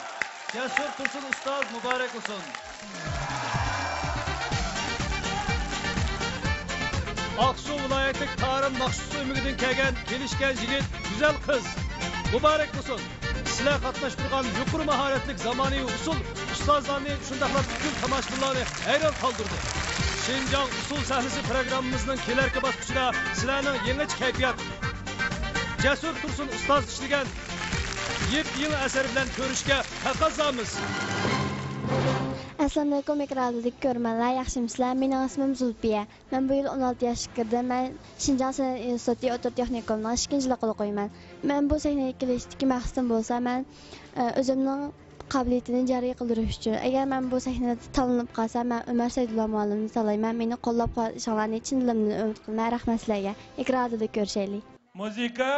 جەسۇر تۇرسۇن ئۇستاز، مۇبارەك بولسۇن! ئاقسۇ ۋىلايەتلىك تارىم ناخشىسۇ ئۆمىكىدىن كەلگەن كېلىشكەن يىگىت، گۈزەل قىز. مۇبارەك بولسۇن! سىلەر قاتناشتۇرغان يۇقىرى ماھارەتلىك زامانىۋى ئۇسسۇل ئۇستازلارنى، شۇنداقلا پۈتۈن تاماشىبىنلارنى ھەيران قالدۇردى. شىنجاڭ ئۇسسۇل سەھنىسى پروگراممىمىزنىڭ كېلەركى باسقۇچىدا سىلەرنىڭ يېڭىچە كەيپىيات، جەسۇر تۇرسۇن ئۇستاز ئىشلىگەن يېپيېڭى ئەسەر بىلەن كۆرۈشكە تەقەززامىز. ئەسسالامۇئەلەيكۇم، ئېكران ئالدىدىكى كۆرۈرمەنلەر، ياخشىمۇسىلەر؟ مېنىڭ ئىسمىم زۇلپىيە. مەن بۇ يىل ئون ئالتە ياشقا كىردىم. مەن شىنجاڭ سەنئەت ئىنستىتۇتى ئوتتۇرا تېخنىكومنىڭ ئىككىنچى يىللىقىدا ئوقۇيمەن. مەن بۇ سەھنىگە كېلىشتىكى مەقسىتىم بولسا، مەن، ئە، ئۆزۈمنىڭ قابىلىيىتىنى جارى قىلدۇرۇش ئۈچۈن. ئەگەر مەن بۇ سەھنىدە تاللىنىپ قالسام، مەن ئۆمەر سەيدۇللا مۇئەللىمنى تاللايمەن. مېنى قوللاپ قېلىشىڭلارنى چىن دىلىمدىن ئۈمىد قىلىمەن. رەھمەت سىلەرگە. ئېكران ئالدىدا كۆرۈشەيلى. مۇزىكا.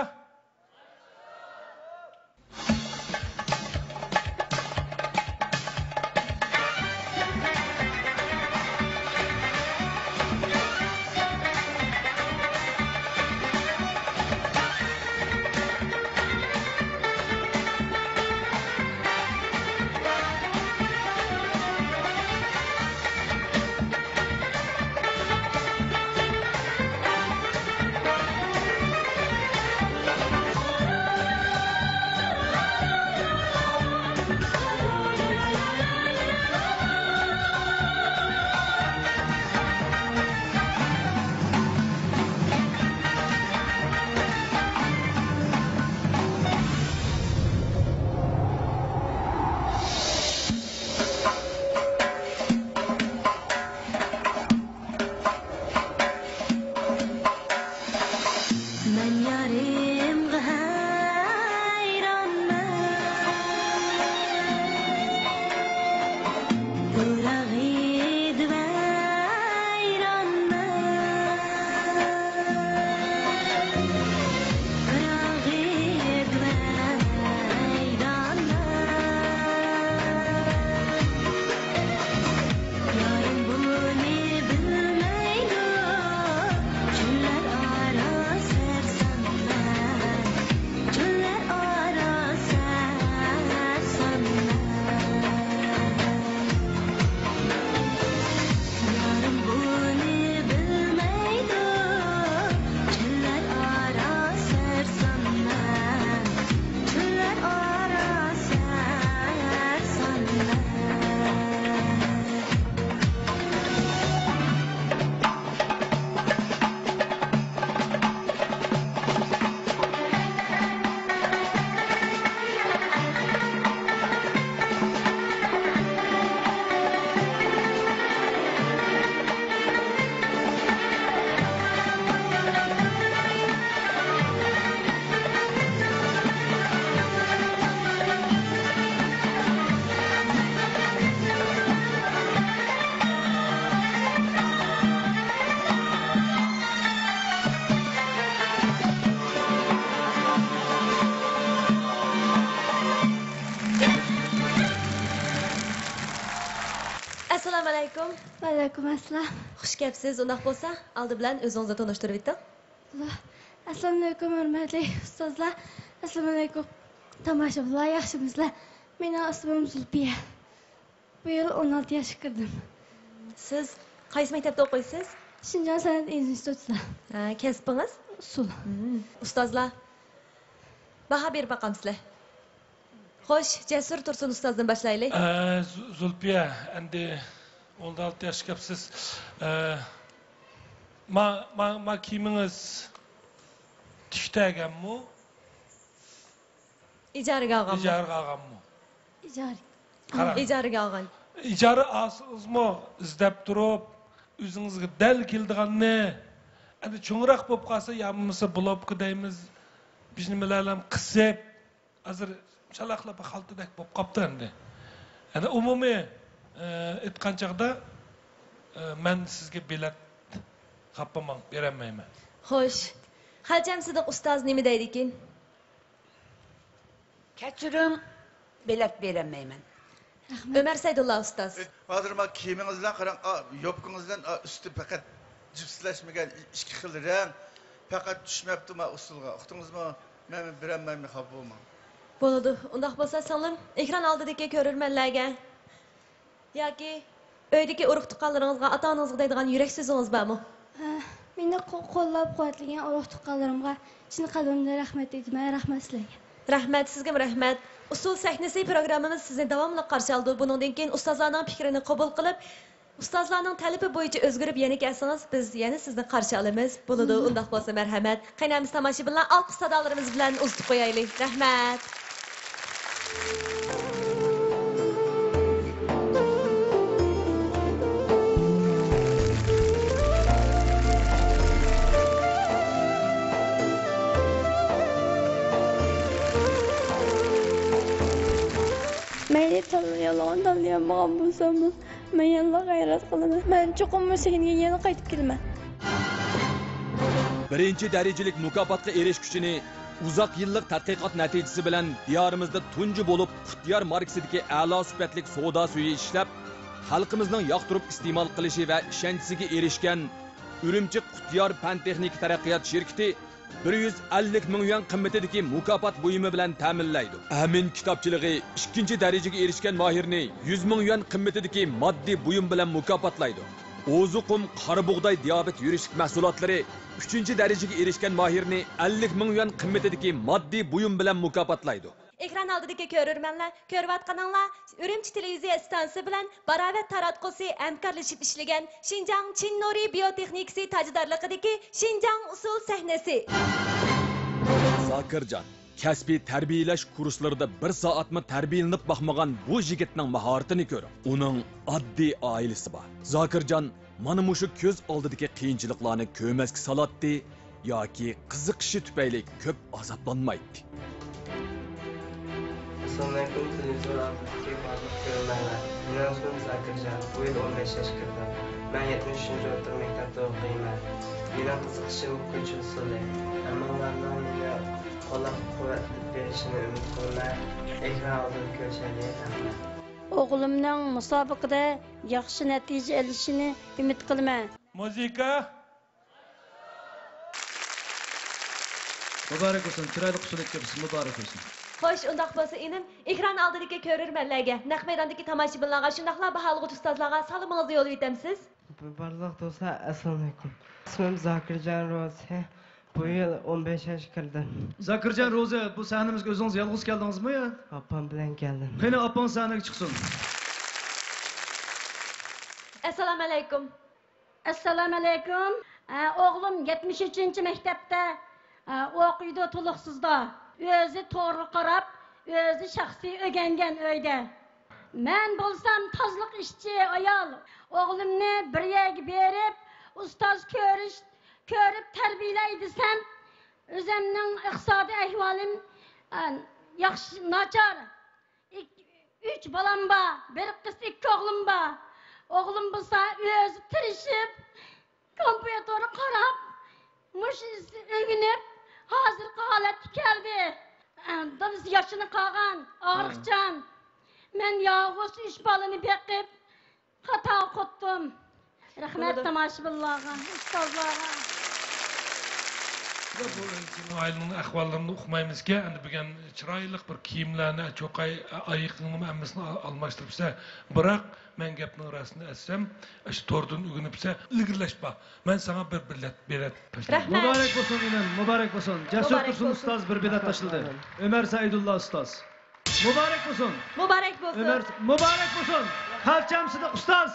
مەن يارىمغا ھەيرانمەن، پىراق ئىدى ۋەيرانمەن، پىراق ئىدى ۋەيرانمەن. يارىم بۇنى بىلمەيدۇ، چۆللەر ئارا سەرسانمەن، چۆللەر ئارا سەرسانمەن. يارىم بۇنى بىلمەيدۇ، چۆللەر ئارا سەرسانمەن، چۆللەر ئارا سەرسانمەن. ئەسسالامۇئەلەيكۇم. ۋەئەلەيكۇم ئەسسالام. خۇش كەپسىز. ئۇنداق بولسا، ئالدى بىلەن ئۆزىڭىزنى تونۇشتۇرۇۋېتىڭ. ئەسسالامۇئەلەيكۇم، ھۆرمەتلىك ئۇستازلار. ئەسسالامۇئەلەيكۇم، تاماشىبىنلار، ياخشىمۇسىلەر؟ مېنىڭ ئىسمىم زۇلپىيە. بۇ يىل ئون ئالتە ياشقا كىردىم. سىز قايسى مەكتەپتە ئوقۇيسىز؟ شىنجاڭ سەنئەت ئىنستىتۇتىدا. ھە، كەسپىڭىز؟ ئۇسسۇل. مم. ئۇستازلار، باھا بېرىپ باقامسىلەر؟ خوش، جەسۇر تۇرسۇن ئۇستازدىن باشلايلى. ئە، زۇ-، زۇلپىيە، ئەمدى ئون ئالتە ياشقا كەپسىز. ئە، ما، ما، ما كىيىمىڭىز تىكتەگەنمۇ؟ ئىجارىگە ئالغانمۇ؟ ئىجارىگە ئالغانمۇ؟ ئىجارە. قاراڭ. ئىجارىگە ئالغان. ئىجارە ئالسىڭىزمۇ ئىزدەپ تۇرۇپ، ئۆزىڭىزگە دەل كېلىدىغاننى، ئەنە چوڭراق بولۇپ قالسا، يا بولمىسا بۇلوپكا دەيمىز، بىر نېمىلەرلەم قىسىپ، ھازىر شالاقلا بىر خالتىدەك بولۇپ قاپتۇ ئەمدى. ئەنە ئومۇمىي، ئېيتقان چاغدا، مەن سىزگە بېلەت خاپا بولماڭ، بېرەلمەيمەن. خوش. خەلچەم سىدىق ئۇستاز نېمە دەيدىكىن؟ كەچۈرۈڭ، بېلەت بېرەلمەيمەن. رەھمەت. ئۆمەر سەيدۇللا ئۇستاز. ھازىر مانا كىيىمىڭىز بىلەن قاراڭ، ئا، يوپكىڭىز بىلەن، ئا، ئۈستى پەقەت جىپسلەشمىگەن ئىككى خىل رەڭ، پەقەت چۈشمەپتۇ ما ئۇسسۇلغا. ئۇقتىڭىزمۇ؟ مەن بېرەلمەيمەن، خاپا بولماڭ. بولىدۇ. ئۇنداق بولسا سىڭلىم، ئېكران ئالدىدىكى كۆرۈرمەنلەرگە ياكى ئۆيدىكى ئۇرۇق-تۇغقانلىرىڭىزغا، ئاتا-ئانىڭىزغا دەيدىغان يۈرەك سۆزىڭىز بارمۇ؟ ئە، مېنى قو-، قوللاپ-قۇۋۋەتلىگەن ئۇرۇق-تۇغقانلىرىمغا چىن قەلبىمدىن رەھمەت ئېيتىمەن. رەھمەت سىلەرگە. رەھمەت، سىزگىمۇ رەھمەت. ئۇسسۇل سەھنىسى پروگراممىمىز سىزنى داۋاملىق قارشى ئالىدۇ. بۇنىڭدىن كېيىن ئۇستازلارنىڭ پىكرىنى قوبۇل قىلىپ، ئۇستازلارنىڭ تەلىپى بويىچە ئۆزگىرىپ يەنە كەلسىڭىز، بىز يەنە سىزنى قارشى ئالىمىز. بولىدۇ، ئۇنداق بولسا مەرھەمەت. قېنى ئەمىسە تاماشىبىنلار ئالقىش سادالىرىمىز بىلەن ئۇزىتىپ قويايلى. رەھمەت. مەيلى تاللىيالىغان تاللىيالمىغان بولساممۇ، مەن يەنىلا غەيرەت قىلىمەن. مەن چوقۇممۇ سەھنىگە يەنە قايتىپ كېلىمەن. بىرىنچى دەرىجىلىك مۇكاپاتقا ئېرىشكۈچىنى ئۇزاق يىللىق تەتقىقات نەتىجىسى بىلەن دىيارىمىزدا تۇنجى بولۇپ قۇتيار ماركىسىدىكى ئەلا سۈپەتلىك سودا سۈيى ئىشلەپ، خەلقىمىزنىڭ ياقتۇرۇپ ئىستېمال قىلىشى ۋە ئىشەنچىسىگە ئېرىشكەن ئۈرۈمچى قۇتيار پەن-تېخنىكا تەرەققىيات شىركىتى بىر يۈز ئەللىك مىڭ يۈەن قىممىتىدىكى مۇكاپات بۇيۇمى بىلەن تەمىنلەيدۇ. ئەمىن كىتابچىلىقى ئىككىنچى دەرىجىگە ئېرىشكەن ماھىرنى يۈز مىڭ يۈەن قىممىتىدىكى ماددىي بۇيۇم بىلەن مۇكاپاتلايدۇ. ئوزۇقۇم قارا بۇغداي دىيابېت يۈرۈشلۈك مەھسۇلاتلىرى ئۈچىنچى دەرىجىگە ئېرىشكەن ماھىرنى ئەللىك مىڭ يۈەن قىممىتىدىكى ماددىي بۇيۇم بىلەن مۇكاپاتلايدۇ. ئېكران ئالدىدىكى كۆرۈرمەنلەر، كۆرۈۋاتقىنىڭلار ئۈرۈمچى تېلېۋىزىيە ئىستانسىسى بىلەن باراۋەت تاراتقۇسى ھەمكارلىشىپ ئىشلىگەن شىنجاڭ چىن نۇرى بىيوتېخنىكىسى تاجدارلىقىدىكى شىنجاڭ ئۇسسۇل سەھنىسى. زاكىرجان، كەسپىي تەربىيەلەش كۇرسلىرىدا بىر سائەتمۇ تەربىيەلىنىپ باقمىغان بۇ يىگىتنىڭ ماھارىتىنى كۆرۈڭ. ئۇنىڭ ئاددىي ئائىلىسى بار. زاكىرجان مانا مۇشۇ كۆز ئالدىدىكى قىيىنچىلىقلارنى كۆرمەسكە سالاتتى ياكى قىزىقىشى تۈپەيلى كۆپ ئازابلانمايتتى. ئەسسالامۇئەلەيكۇم، تېلېۋىزور ئالدىدىكى بارلىق كۆرۈرمەنلەر. مېنىڭ ئىسمىم زاكىرجان، بۇ يىل ئون بەش ياشقا كىردىم. مەن يەتمىش ئۈچىنچى ئوتتۇرا مەكتەپتە ئوقۇيمەن. مېنىڭ قىزىقىشىم ئوقۇغۇچى ئۇسسۇلى. ھەممىڭلارنىڭ مېنى قوللاپ-قۇۋۋەتلەپ بېرىشىنى ئۈمىد قىلىمەن. ئېكران ئالدىدا كۆرۈشەيلى. رەھمەت. ئوغلۇمنىڭ مۇسابىقىدە ياخشى نەتىجە ئېلىشىنى ئۈمىد قىلىمەن. مۇزىكا. مۇبارەك بولسۇن، چىرايلىق ئۇسسۇل ئېيتىپسىز، مۇبارەك بولسۇن. خوش، ئۇنداق بولسا ئىنىم، ئېكران ئالدىدىكى كۆرۈرمەنلەرگە، نەق مەيداندىكى تاماشىبىنلارغا، شۇنداقلا باھالىغۇچى ئۇستازلارغا سالىمىڭىزنى يوللىۋېتەمسىز؟ بارلىق دوستلار، ئەسسالامۇئەلەيكۇم. ئىسمىم زاكىرجان روزى. بۇ يىل ئون بەش ياشقا كىردىم. زاكىرجان روزى، بۇ سەھنىمىزگە ئۆزىڭىز يالغۇز كەلدىڭىزمۇ يا؟ ئاپام بىلەن كەلدىم. قېنى، ئاپاڭ سەھنىگە چىقسۇن. ئەسسالامۇئەلەيكۇم. ئەسسالامۇئەلەيكۇم. ئە، ئوغلۇم يەتمىش ئۈچىنچى مەكتەپتە، ئە، ئوقۇيدۇ تولۇقسىزدا. ئۆزى توغرا قاراپ، ئۆزى شەخسىي ئۆگەنگەن ئۆيدە. مەن بولسام تازىلىق ئىشچى ئايال. ئوغلۇمنى بىر يەرگە بېرىپ، ئۇستاز كۆرۈش، كۆرۈپ تەربىيەلەي دېسەم، ئۆزۈمنىڭ ئىقتىسادىي ئەھۋالىم، ئە، ياخشى، ناچار. ئىك-، ئۈچ بالام بار، بىر قىز، ئىككى ئوغلۇم بار. ئوغلۇم بولسا ئۆزى تىرىشىپ، كومپيۇتېرغا قاراپ، مۇشۇ ئۆگىنىپ، ھازىرقى ھالەتكە كەلدى. دادىسى ياشىنىپ قالغان، ئاغرىقچان. مەن يالغۇز ئۈچ بالىنى بېقىپ، خاتا ئوقۇتتۇم. رەھمەت تاماشىبىنلارغا، ئۇستازلارغا. ئائىلىنىڭ ئەھۋاللىرىنى ئۇقمايمىزكەن، ئەمدى بۈگۈن چىرايلىق بىر كىيىملەرنى، چوقاي، ئايىقىڭنىمۇ ھەممىسىنى ئال-، ئالماشتۇرۇپسە. بىراق، مەن گەپنىڭ راستىنى ئېيتسام، ئاشۇ توردىن ئۆگىنىپسە، ئىلگىرىلەش بار. مەن ساڭا بىر بېلەت، بېلەت تاشلايمەن. رەھمەت. مۇبارەك بولسۇن ئىنىم، مۇبارەك بولسۇن. جەسۇر تۇرسۇن ئۇستاز بىر بېلەت تاشلىدى. ئۆمەر سەئىدۇللا ئۇستاز. مۇبارەك بولسۇن. مۇبارەك بولسۇن. ئۆمەر، مۇبارەك بولسۇن. خەلچەم سىدىق ئۇستاز.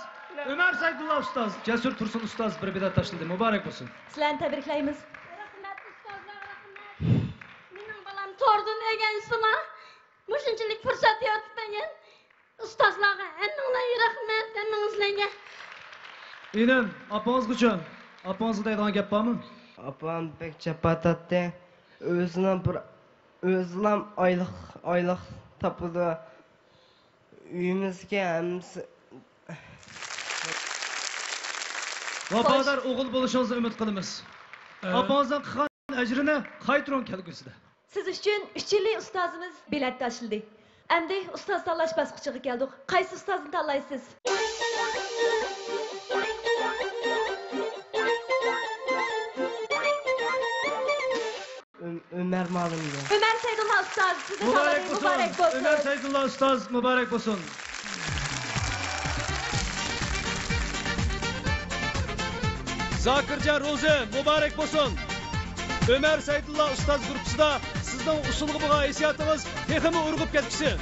ئۆمەر سەئىدۇللا ئۇستاز. جەسۇر تۇرسۇن ئۇستاز بىر بېلەت تاشلىدى. مۇبارەك بولسۇن. سىلەرنى تەبرىكلەيمىز. رەھمەت ئۇستازلار، رەھمەت. مېنىڭ بالام توردىن ئۆگەنسىمۇ، مۇشۇنچىلىك پۇرسەت يارىتىپ بەرگەن ئۇستازلارغا ھەممىڭلارغا رەھمەت، ھەممىڭىزلەرگە. ئىنىم، ئاپىڭىزغىچۇ؟ ئاپىڭىزغا دەيدىغان گەپ بارمۇ؟ ئاپام بەك جاپا تارتتى. ئۆزىنىڭ بىر، ئۆزىلا ئايلىق، ئايلىق تاپىدۇ. ئۆيىمىزدىكى ھەممىسى. ۋاپادار ئوغۇل بولۇشىڭىزنى ئۈمىد قىلىمىز. ئاپىڭىزنىڭ قىلغان ئەجرىنى قايتۇرۇڭ كەلگۈسىدە. سىز ئۈچۈن ئۈچ يىللىك ئۇستازىمىز بېلەت تاشلىدى. ئەمدى ئۇستاز تاللاش باسقۇچىغا كەلدۇق. قايسى ئۇستازنى تاللايسىز؟ ئۆم-، ئۆمەر مۇئەللىمگە. ئۆمەر سەيدۇللا ئۇستاز، سىزنى تاللىدى. مۇبارەك بولسۇن. مۇبارەك بولسۇن. ئۆمەر سەيدۇللا ئۇستاز، مۇبارەك بولسۇن. زاكىرجان روزى، مۇبارەك بولسۇن! ئۆمەر سەيدۇللا ئۇستاز گۇرۇپپىسىدا سىزنىڭ ئۇسسۇلغا بولغان ھېسسىياتىڭىز تېخىمۇ ئۇرغۇپ كەتكۈسى!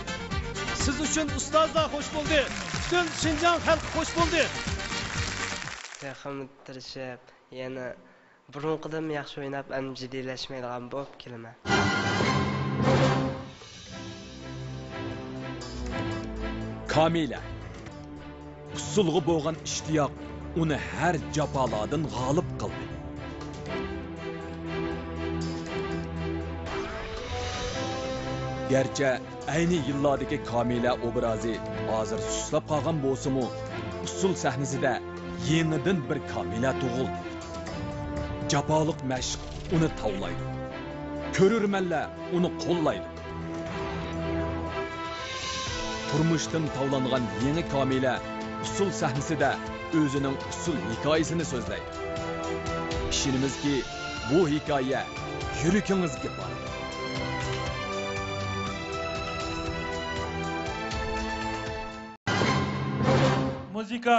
سىز ئۈچۈن ئۇستازلار خوش بولدى! پۈتۈن شىنجاڭ خەلقى خوش بولدى! تېخىمۇ تىرىشىپ، يەنە بۇرۇنقىدىنمۇ ياخشى ئويناپ، ئەمدى جىددىيلەشمەيدىغان بولۇپ كېلىمەن. كامىلە. ئۇسسۇلغا بولغان ئىشتىياق ئۇنى ھەر جاپالاردىن غالىب قىلدى. گەرچە ئەينى يىللاردىكى كامىلە ئوبرازى ھازىر سۇسلاپ قالغان بولسىمۇ، ئۇسسۇل سەھنىسىدە يېڭىدىن بىر كامىلە تۇغۇلدى. جاپالىق مەشىق ئۇنى تاۋلايدۇ. كۆرۈرمەنلەر ئۇنى قوللايدۇ. تۇرمۇشتىن تاۋلانغان يېڭى كامىلە ئۇسسۇل سەھنىسىدە ئۆزىنىڭ ئۇسسۇل ھېكايىسىنى سۆزلەيدۇ. ئىشىنىمىزكى، بۇ ھېكايە يۈرىكىڭىزگە بارىدۇ. مۇزىكا.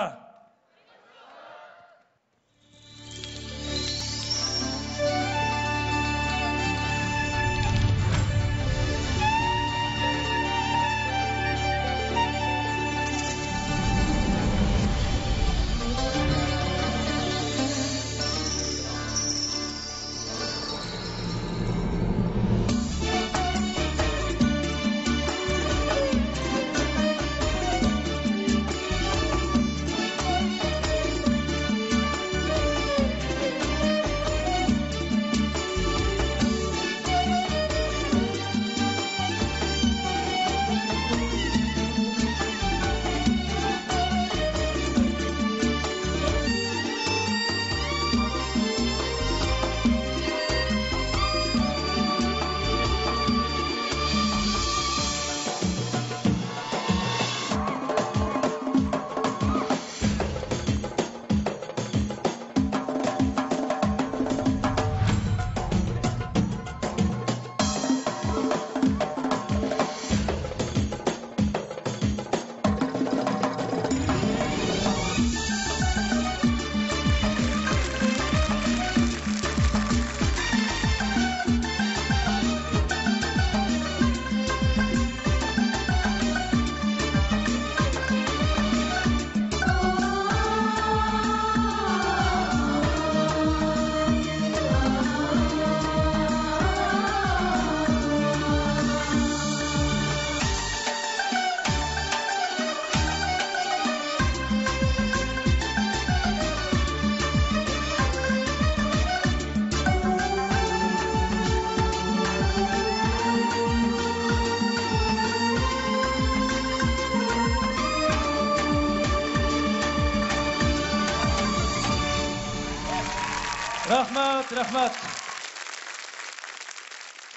رەھمەت، رەھمەت.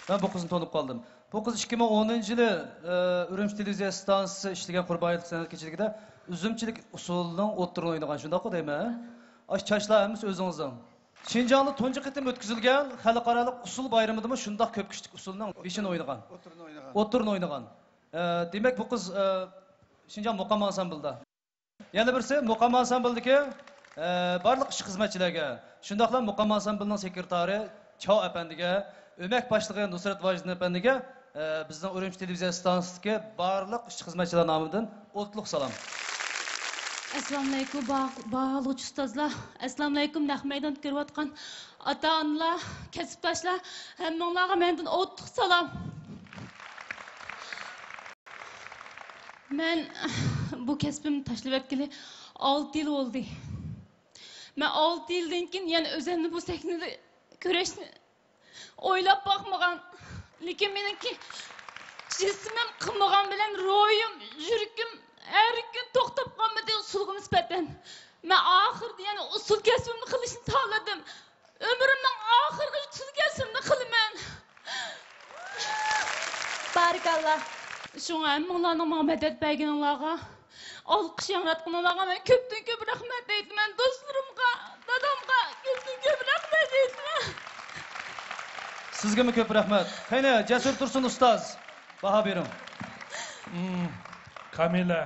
مەن بۇ قىزنى تونۇپ قالدىم. بۇ قىز ئىككى مىڭ ئونىنچى يىلى، ئە، ئۈرۈمچى تېلېۋىزىيە ئىستانسىسى ئىشلىگەن قۇربان ھېيتلىق سەنئەت كېچىلىكىدە ئۈزۈمچىلىك ئۇسسۇلىنىڭ ئوتتۇرىنى ئوينىغان، شۇنداققۇ دەيمەن؟ ئاشۇ چاچلار ھەممىسى ئۆزىڭىزنىڭ. شىنجاڭدا تۇنجى قېتىم ئۆتكۈزۈلگەن خەلقئارالىق ئۇسسۇل بايرىمىدىمۇ شۇنداق كۆپ كىشىلىك ئۇسسۇلنىڭ بېشىنى ئوينىغان. ئوتتۇرىنى ئوينىغان. ئوتتۇرىنى ئوينىغان. ئە، دېمەك، بۇ قىز، ئە، شىنجاڭ مۇقام ئانسامبىلىدا. يەنە بىرسى، مۇقام ئانسامبىلدىكى، ئە، بارلىق ئىشچى خىزمەتچىلەرگە، شۇنداقلا مۇقام ئانسامبىلنىڭ سېكرېتارى چاۋ ئەپەندىگە، ئۆمەك باشلىقى نۇسرەت ۋاجىدىن ئەپەندىگە، ئە، بىزنىڭ ئۈرۈمچى تېلېۋىزىيە ئىستانسىسىدىكى بارلىق ئىشچى خىزمەتچىلەر نامىدىن ئوتلۇق سالام. ئەسسالامۇئەلەيكۇم، باھ-، باھالىغۇچى ئۇستازلار. ئەسسالامۇئەلەيكۇم، نەق مەيداندا كۆرۈۋاتقان ئاتا-ئانىلار، كەسىپداشلار، ھەممىڭلارغا مەندىن ئوتلۇق سالام. مەن بۇ كەسپىمنى تاشلىۋەتكىلى ئالتە يىل بولدى. مەن ئالتە يىلدىن كېيىن يەنە ئۆزۈمنى بۇ سەھنىدە كۆرۈشنى ئويلاپ باقمىغان، لېكىن مېنىڭكى جىسمىم قىمىغان بىلەن روھىم، يۈرىكىم ھەر كۈن توختاپ قالمىدى ئۇسسۇلغا نىسبەتەن. مەن ئاخىرىدا يەنە ئۇسسۇل كەسپىمنى قىلىشنى تاللىدىم. ئۆمرۈمنىڭ ئاخىرغىچە ئۇسسۇل كەسپىمنى قىلىمەن. بارىكاللا. شۇڭا ھەممىڭلارنىڭ ماڭا مەدەت بەرگىنىڭلارغا، ئالقىش ياڭراتقىنىڭلارغا مەن كۆپتىن كۆپ رەھمەت ئېيتىمەن. دوستلىرىمغا، دادامغا كۆپتىن كۆپ رەھمەت ئېيتىمەن. سىزگىمۇ كۆپ رەھمەت. قېنى، جەسۇر تۇرسۇن ئۇستاز، باھا بېرىڭ. مم، كامىلە،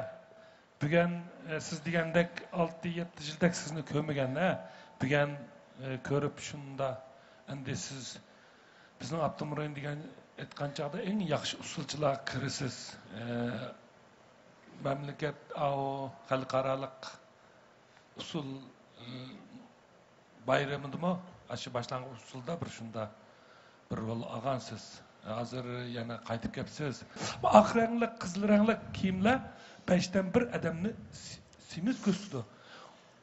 بۈگۈن، ئە، سىز دېگەندەك ئالتە، يەتتە يىلدەك سىزنى كۆرمىگەن، ھە؟ بۈگۈن، ئە، كۆرۈپ شۇندا، ئەمدى سىز بىزنىڭ ئاپتونوم رايون دېگەن ئېيتقان چاغدا ئەڭ ياخشى ئۇسسۇلچىلارغا كىرىسىز. ئە، مەملىكەت، ئاۋۇ خەلقئارالىق ئۇسسۇل، ئە، بايرىمىدىمۇ ئاشۇ باشلانغۇچ ئۇسسۇلدا بىر شۇندا بىر رول ئالغانسىز. ھازىر يەنە قايتىپ كەپسىز. ئاق رەڭلىك، قىزىل رەڭلىك كىيىملەر بەشتىن بىر ئادەمنى سېمىز كۆرسىتىدۇ.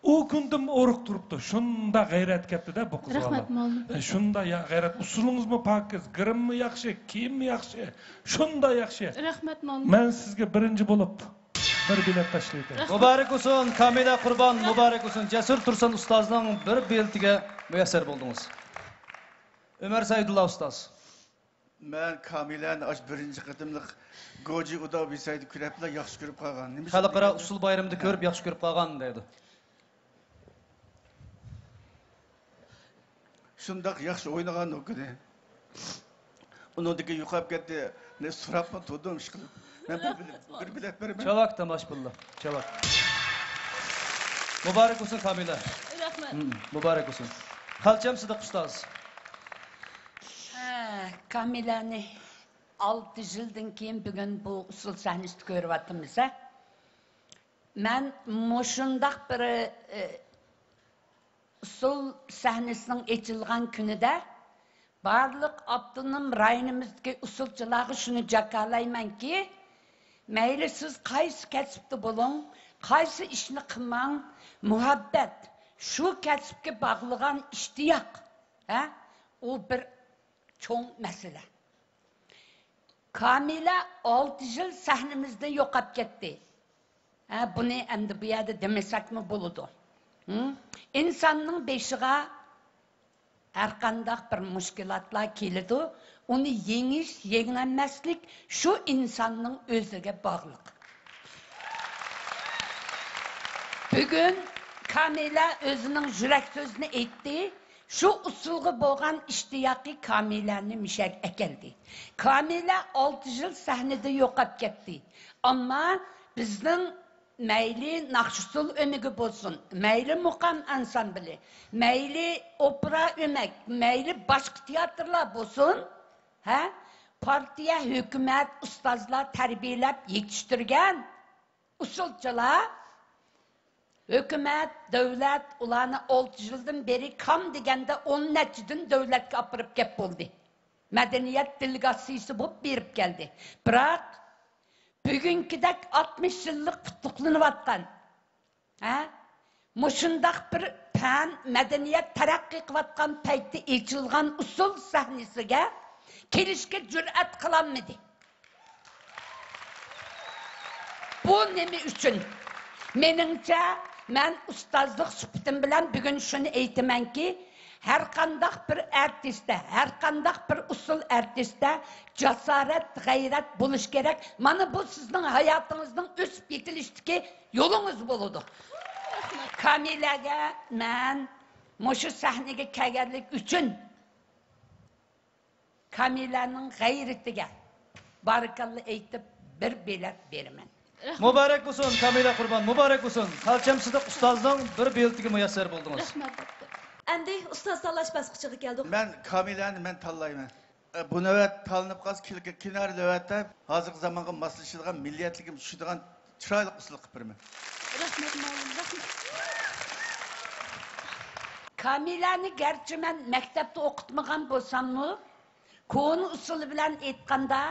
ئۇ كۈندىن ئورۇق تۇرۇپتۇ. شۇنداق غەيرەت كەپتۇ-دە بۇ قىز بالا. رەھمەت، مۇئەللىم. ئە، شۇنداق يا غەيرەت. ئۇسسۇلىڭىزمۇ پاكىز، گىرىممۇ ياخشى، كىيىممۇ ياخشى. شۇنداق ياخشى. رەھمەت، مۇئەللىم. مەن سىزگە بىرىنچى بولۇپ بىر بېلەت تاشلايتتىم. مۇبارەك بولسۇن، كامىلە قۇربان، مۇبارەك بولسۇن. جەسۇر تۇرسۇن ئۇستازنىڭ بىر بېلىتىگە مۇيەسسەر بولدىڭىز. ئۆمەر سەئىدۇللا ئۇستاز. مەن كامىلەنى ئاشۇ بىرىنچى قېتىملىق گوجى ئۇدا بىسايدا كۆرەپلا ياخشى كۆرۈپ قالغان. نېمە ئۈچۈن خەلقئارا دېگەندە، ئۇسسۇل بايرىمىدا كۆرۈپ ياخشى كۆرۈپ قالغان دەيدۇ. شۇنداق ياخشى ئوينىغان ئۇ كۈنى. ئۇنىڭدىن كېيىن يوقاپ كەتتى. نە سوراپمۇ تۇردۇم ئىشقىلىپ. مەن بىر بېلەت، بىر بېلەت بېرىمەن. چاۋاك تاماشىبىنلار، چاۋاك. مۇبارەك بولسۇن كامىلە. رەھمەت. مم، مۇبارەك بولسۇن. خەلچەم سىدىق ئۇستاز. ھە، كامىلەنى ئالتە يىلدىن كېيىن بۈگۈن بۇ ئۇسسۇل سەھنىسىدە كۆرۈۋاتىمىز، ھە. مەن مۇشۇنداق بىر، ئى، ئۇسسۇل سەھنىسىنىڭ ئېچىلغان كۈنىدە بارلىق ئاپتونوم رايونىمىزدىكى ئۇسسۇلچىلارغا شۇنى جاكارلايمەنكى، مەيلى سىز قايسى كەسىپتە بولۇڭ، قايسى ئىشنى قىلماڭ، مۇھەببەت، شۇ كەسىپكە باغلىغان ئىشتىياق، ھە، ئۇ بىر چوڭ مەسىلە. كامىلە ئالتە يىل سەھنىمىزدىن يوقاپ كەتتى. ھە، بۇنى ئەمدى بۇ يەردە دېمىسەكمۇ بولىدۇ. ھىم؟ ئىنساننىڭ بېشىغا ھەرقانداق بىر مۈشكۈلاتلار كېلىدۇ، ئۇنى يېڭىش، يېڭەلمەسلىك شۇ ئىنساننىڭ ئۆزىگە باغلىق. بۈگۈن كامىلە ئۆزىنىڭ يۈرەك سۆزىنى ئېيتتى. شۇ ئۇسسۇلغا بولغان ئىشتىياقى كامىلەنى مۇشەگە ئەكەلدى. كامىلە ئالتە يىل سەھنىدە يوقاپ كەتتى. ئەمما بىزنىڭ مەيلى ناخشا-ئۇسسۇل ئۆمىكى بولسۇن، مەيلى مۇقام ئانسامبىلى، مەيلى ئوپېرا ئۆمەك، مەيلى باشقا تىياتىرلار بولسۇن، ھە، پارتىيە، ھۆكۈمەت، ئۇستازلار تەربىيەلەپ يېتىشتۈرگەن ئۇسسۇلچىلار، ھۆكۈمەت، دۆلەت ئۇلارنى ئالتە يىلدىن بېرى كام دېگەندە ئون نەچچىدىن دۆلەتكە ئاپىرىپ كەپ بولدى. مەدەنىيەت دېلېگاتسىيىسى بولۇپ بېرىپ كەلدى. بىراق، بۈگۈنكىدەك ئاتمىش يىللىق قۇتلۇقلىنىۋاتقان، ھە؟ مۇشۇنداق بىر پەن، مەدەنىيەت تەرەققىي قىلىۋاتقان پەيتتە ئېچىلغان ئۇسسۇل سەھنىسىگە كېلىشكە جۈرئەت قىلالمىدى. بۇ نېمە ئۈچۈن؟ مېنىڭچە، مەن ئۇستازلىق سۈپىتىم بىلەن بۈگۈن شۇنى ئېيتىمەنكى، ھەرقانداق بىر ئارتىستا، ھەرقانداق بىر ئۇسسۇل ئارتىستا جاسارەت، غەيرەت بولۇش كېرەك. مانا بۇ سىزنىڭ ھاياتىڭىزنىڭ ئۆسۈپ يېتىلىشتىكى يولىڭىز بولىدۇ. كامىلەگە مەن مۇشۇ سەھنىگە كەلگەنلىكى ئۈچۈن كامىلەنىڭ غەيرىتىگە بارىكاللا ئېيتىپ، بىر بېلەت بېرىمەن. مۇبارەك بولسۇن، كامىلە قۇربان، مۇبارەك بولسۇن. خەلچەم سىدىق ئۇستازنىڭ بىر بېلىتىگە مۇيەسسەر بولدىڭىز. رەھمەت. ئەمدى ئۇستاز تاللاش باسقۇچىغا كەلدۇق. مەن كامىلەنى مەن تاللايمەن. ئە، بۇ نۆۋەت تاللىنىپ قالسا، كېلىكى كىنار نۆۋەتتە ھازىرقى زامانغا ماسلىشىدىغان، مىللىيەتلىكىم چۈشىدىغان چىرايلىق ئۇسسۇل قىلىپ بېرىمەن. رەھمەت، مۇئەللىم، رەھمەت. كامىلەنى گەرچە مەن مەكتەپتە ئوقۇتمىغان بولساممۇ، كونا ئۇسۇل بىلەن ئېيتقاندا،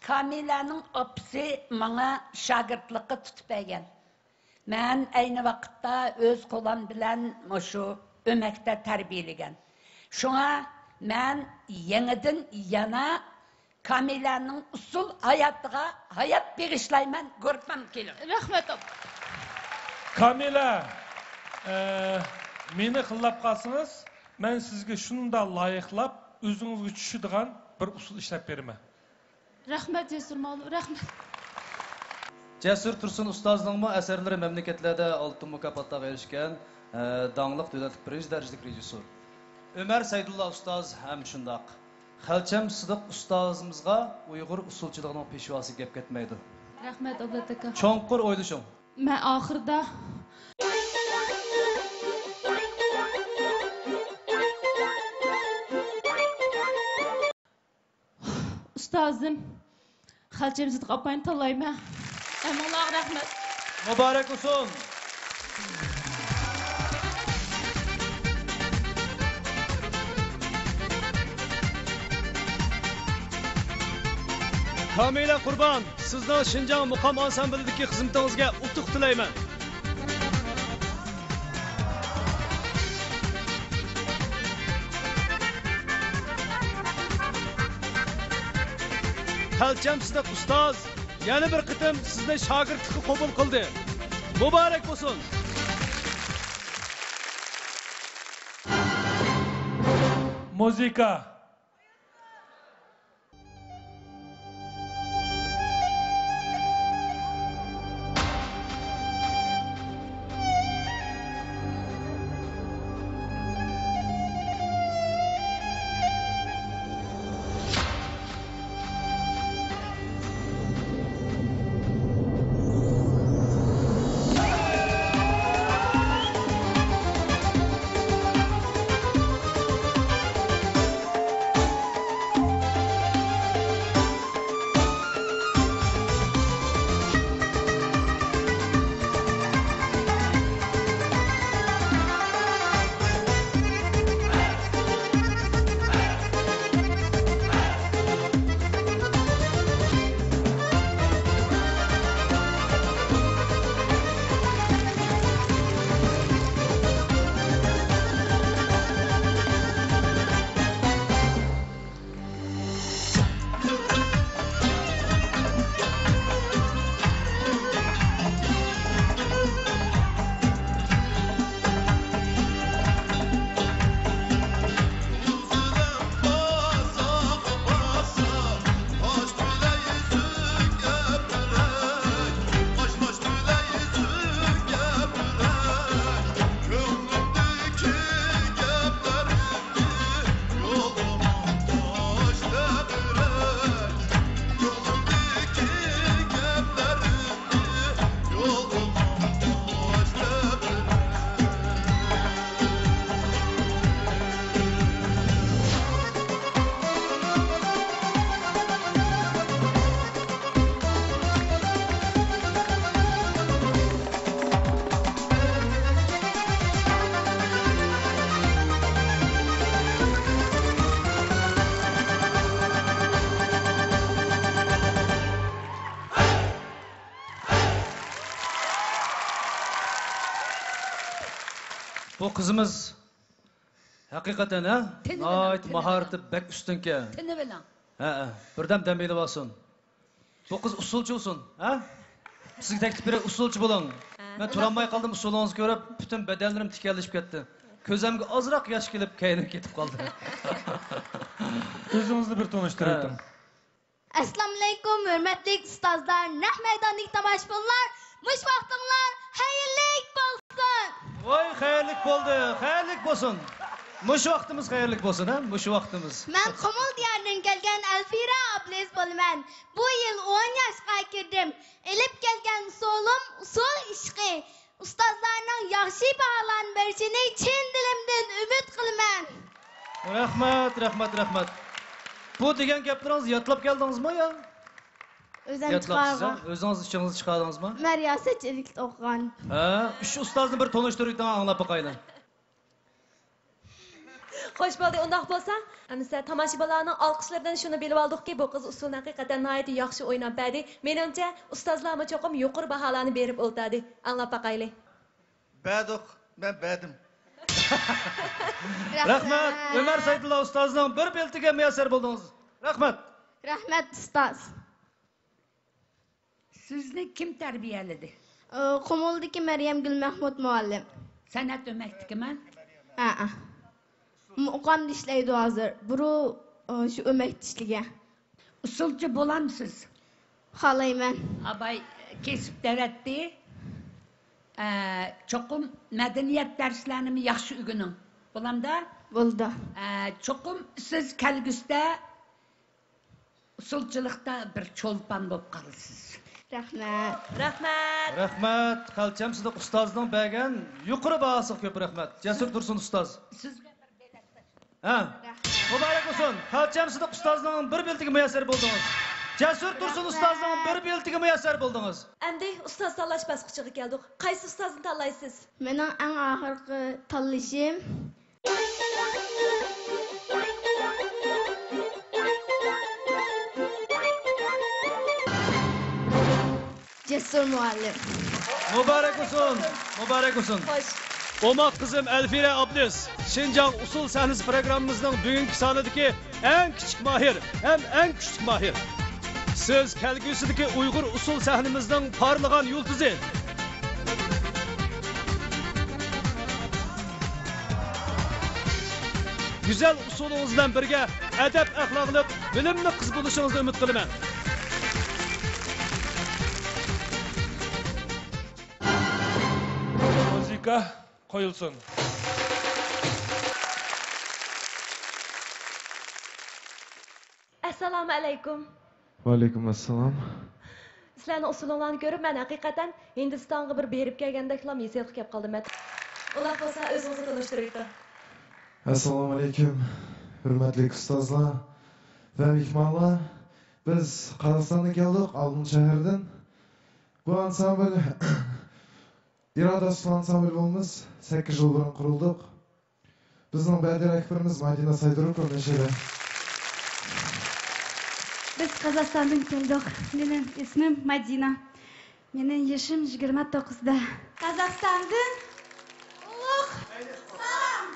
كامىلەنىڭ ئاپىسى ماڭا شاگىرتلىققا تۇتۇپ بەرگەن. مەن ئەينى ۋاقىتتا ئۆز قولۇم بىلەن مۇشۇ ئۆمەكتە تەربىيەلىگەن. شۇڭا مەن يېڭىدىن يەنە كامىلەنىڭ ئۇسسۇل ھاياتىغا ھايات بېغىشلايمەن، گۇرۇپپام كېلىڭ. رەھمەت، ئاپا. كامىلە، ئە، مېنى قىللاپ قالسىڭىز، مەن سىزگە شۇنداق لايىقلاپ، ئۆزىڭىزگە چۈشىدىغان بىر ئۇسسۇل ئىشلەپ بېرىمەن. رەھمەت، جەسۇر ماۋلۇ، رەھمەت. جەسۇر تۇرسۇن ئۇستازنىڭمۇ ئەسەرلىرى مەملىكەتلەردە ئالتۇن مۇكاپاتلارغا ئېرىشكەن، ئە، داڭلىق دۆلەتلىك بىرىنچى دەرىجىلىك رېژىسسور. ئۆمەر سەيدۇللا ئۇستاز ھەم شۇنداق. خەلچەم سىدىق ئۇستازىمىزغا ئۇيغۇر ئۇسسۇلچىلىقىنىڭ پېشۋاسى گەپ كەتمەيدۇ. رەھمەت، ئابلەت ئاكا. چوڭقۇر ئويلىشىڭ. مەن ئاخىرىدا ئۇستازىم خەلچەم سىدىق ئاپاينى تاللايمەن. ھەممىڭلارغا رەھمەت. مۇبارەك بولسۇن. كامىلە قۇربان، سىزنىڭ شىنجاڭ مۇقام ئانسامبىلىدىكى خىزمىتىڭىزگە ئۇتۇق تىلەيمەن. خەلچەم سىدىق ئۇستاز يەنە بىر قېتىم سىزنى شاگىرتلىققا قوبۇل قىلدى. مۇبارەك بولسۇن! مۇزىكا. بۇ قىزىمىز ھەقىقەتەن، ھە؟ تىنىۋېلىڭ، ناھايىتى تىنىۋېلىڭ. ماھارىتى بەك ئۈستۈنكەن. تىنىۋېلىڭ. ھە، ھە. بىردەم دەم ئېلىۋالسۇن. بۇ قىز ئۇسسۇلچى بولسۇن، ھە؟ سىزگە تەكلىپ بېرەي، ئۇسسۇلچى بولۇڭ. ھە. مەن تۇرالماي قالدىم، ئۇسسۇلىڭىزنى كۆرۈپ، پۈتۈن بەدەنلىرىم تىكەنلىشىپ كەتتى. كۆزۈمگە ئازراق ياش كېلىپ، كەينىم كېتىپ قالدى. ئۆزىڭىزنى بىر تونۇشتۇرۇۋېتىڭ. ھە. ئەسسالامۇئەلەيكۇم، ھۆرمەتلىك ئۇستازلار، نەق مەيداندىكى تاماشىبىنلار، مۇشۇ ۋاقتىڭلار خەيرلىك بولسۇن! ۋاي، خەيرلىك بولدى، خەيرلىك بولسۇن! مۇشۇ ۋاقتىمىز خەيرلىك بولسۇن، ھە؟ مۇشۇ ۋاقتىمىز. مەن قۇمۇل دىيارىدىن كەلگەن ئەلفىرە ئابلىز بولىمەن. بۇ يىل ئون ياشقا كىردىم. ئېلىپ كەلگەن ئۇسۇلۇم ئۇسسۇل ئىشقى. ئۇستازلارنىڭ ياخشى باھالارنى بېرىشىنى چىن دىلىمدىن ئۈمىد قىلىمەن. رەھمەت، رەھمەت، رەھمەت. بۇ دېگەن گەپلىرىڭىزنى يادلاپ كەلدىڭىزمۇ يا؟ ئۆزۈم يادلاپسىز، چىقارغان. ھە؟ ئۆزىڭىز ئىچىڭىزدىن چىقاردىڭىزمۇ؟ مەن رىياسەتچىلىكتە ئوقۇغان. ھە، ئۈچ ئۇستازنى بىر تونۇشتۇرۇۋېتىڭ، ئاڭلاپ باقايلى. خوش بولدى، ئۇنداق بولسا، ئەمىسە تاماشىبىنلارنىڭ ئالقىشلىرىدىن شۇنى بىلىۋالدۇقكى، بۇ قىز ئۇسسۇلنى ھەقىقەتەن ناھايىتى ياخشى ئويناپ بەردى. مېنىڭچە، ئۇستازلارمۇ چوقۇم يۇقىرى باھالارنى بېرىپ ئولتۇردى. ئاڭلاپ باقايلى. بەردۇق، مەن بەردىم. رەھمەت. ئۆمەر سەيدۇللا ئۇستازنىڭ بىر بېلىتىگە مۇيەسسەر بولدىڭىز. رەھمەت. رەھمەت، ئۇستاز. سىزنى كىم تەربىيەلىدى؟ ئى، قۇمۇلدىكى مەريەمگۈل مەھمۇت مۇئەللىم. سەنئەت ئۆمەكتىكىمۇ؟ ھەئە. مۇقامدا ئىشلەيدۇ ھازىر. بۇرۇن، ئى، شۇ ئۆمەكتە ئىشلىگەن. ئۇسسۇلچى بولامسىز؟ خالايمەن. ئاباي كېسىپ دەۋەتتى. ئە، چوقۇم مەدەنىيەت دەرسلەرنىمۇ ياخشى ئۆگىنىڭ. بولامدا؟ بولىدۇ. ئە، چوقۇم سىز كەلگۈسىدە ئۇسسۇلچىلىقتا بىر چولپان بولۇپ قالىسىز. رەھمەت. رەھمەت. رەھمەت. خەلچەم سىدىق ئۇستازنىڭ بەرگەن يۇقىرى باھاسىغا كۆپ رەھمەت. جەسۇر تۇرسۇن ئۇستاز. سىزگە بىر بېلەت. ھە. رەھمەت. مۇبارەك بولسۇن. خەلچەم سىدىق ئۇستازنىڭ بىر بېلىتىگە مۇيەسسەر بولدىڭىز. جەسۇر تۇرسۇن ئۇستازنىڭ بىر بېلىتىگە مۇيەسسەر بولدىڭىز. ئەمدى ئۇستاز تاللاش باسقۇچىغا كەلدۇق. قايسى ئۇستازنى تاللايسىز؟ مېنىڭ ئەڭ ئاخىرقى تاللىشىم جەسۇر مۇئەللىم. مۇبارەك بولسۇن، مۇبارەك بولسۇن. خوش. ئوماق قىزىم ئەلفىرە ئابلىز، شىنجاڭ ئۇسسۇل سەھنىسى پروگراممىمىزنىڭ بۈگۈنكى سانىدىكى ئەڭ كىچىك ماھىر ھەم ئەڭ كۈچلۈك ماھىر. سىز كەلگۈسىدىكى ئۇيغۇر ئۇسسۇل سەھنىمىزنىڭ پارلىغان يۇلتۇزى. گۈزەل ئۇسسۇلىڭىز بىلەن بىرگە ئەدەپ-ئەخلاقلىق، بىلىملىك قىز بولۇشىڭىزنى ئۈمىد قىلىمەن. مۇزىكا قويۇلسۇن. ئەسسالامۇ ئەلەيكۇم. ۋەئەلەيكۇم ئەسسالام. سىلەرنىڭ ئۇسسۇلۇڭلارنى كۆرۈپ، مەن ھەقىقەتەن ھىندىستانغا بىر بېرىپ كەلگەندەكلا ھېسسىياتقا كەپ قالدىم مەن. ئۇنداق بولسا، ئۆزىڭىزنى تونۇشتۇرۇۋېتىڭ. ئەسسالامۇ ئەلەيكۇم، ھۆرمەتلىك ئۇستازلار ۋە مېھمانلار. بىز قازاقىستاندىن كەلدۇق، ئالمۇت شەھىرىدىن. بۇ ئانسامبىل ئىرادە ئۇسسۇل ئانسامبىل بولىمىز. سەككىز يىل بۇرۇن قۇرۇلدۇق. بىزنىڭ بەدىل رەھبىرىمىز مادىنە سايدۇروپوۋا نەشىدە. بىز قازاقىستاندىن كەلدۇق. مېنىڭ ئىسمىم مادىنە. مېنىڭ يېشىم يىگىرمە توققۇزدا. قازاقىستاندىن ئۇلۇغ سالام.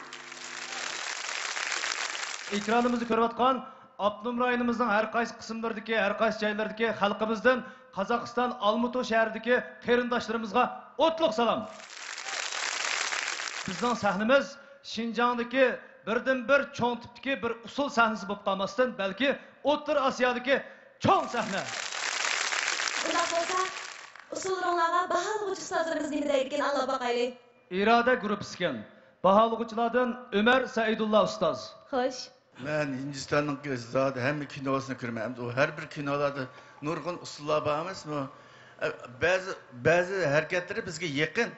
ئېكرانىمىزدا كۆرۈۋاتقان ئاپتونوم رايونىمىزنىڭ ھەر قايسى قىسىملىرىدىكى، ھەر قايسى جايلىرىدىكى خەلقىمىزدىن قازاقىستان ئالمۇتۇ شەھىرىدىكى قېرىنداشلىرىمىزغا ئوتلۇق سالام! بىزنىڭ سەھنىمىز شىنجاڭدىكى بىردىنبىر چوڭ تىپتىكى بىر ئۇسسۇل سەھنىسى بولۇپ قالماستىن، بەلكى ئوتتۇرا ئاسىيادىكى چوڭ سەھنە. ئۇنداق بولسا، ئۇسسۇللىرىڭلارغا باھالىغۇچ ئۇستازلىرىمىز نېمە دەيدىكىن، ئاڭلاپ باقايلى. ئىرادە گۇرۇپپىسىكەن. باھالىغۇچىلاردىن ئۆمەر سەئىدۇللا ئۇستاز. خوش. مەن ھىندىستاننىڭ زادى ھەممە كىنوسىنى كۆرىمەن. ئەمدى ئۇ ھەر بىر كىنولاردا نۇرغۇن ئۇسسۇللار بار ئەمەسمۇ؟ ئە، بەزى، بەزى ھەرىكەتلىرى بىزگە يېقىن،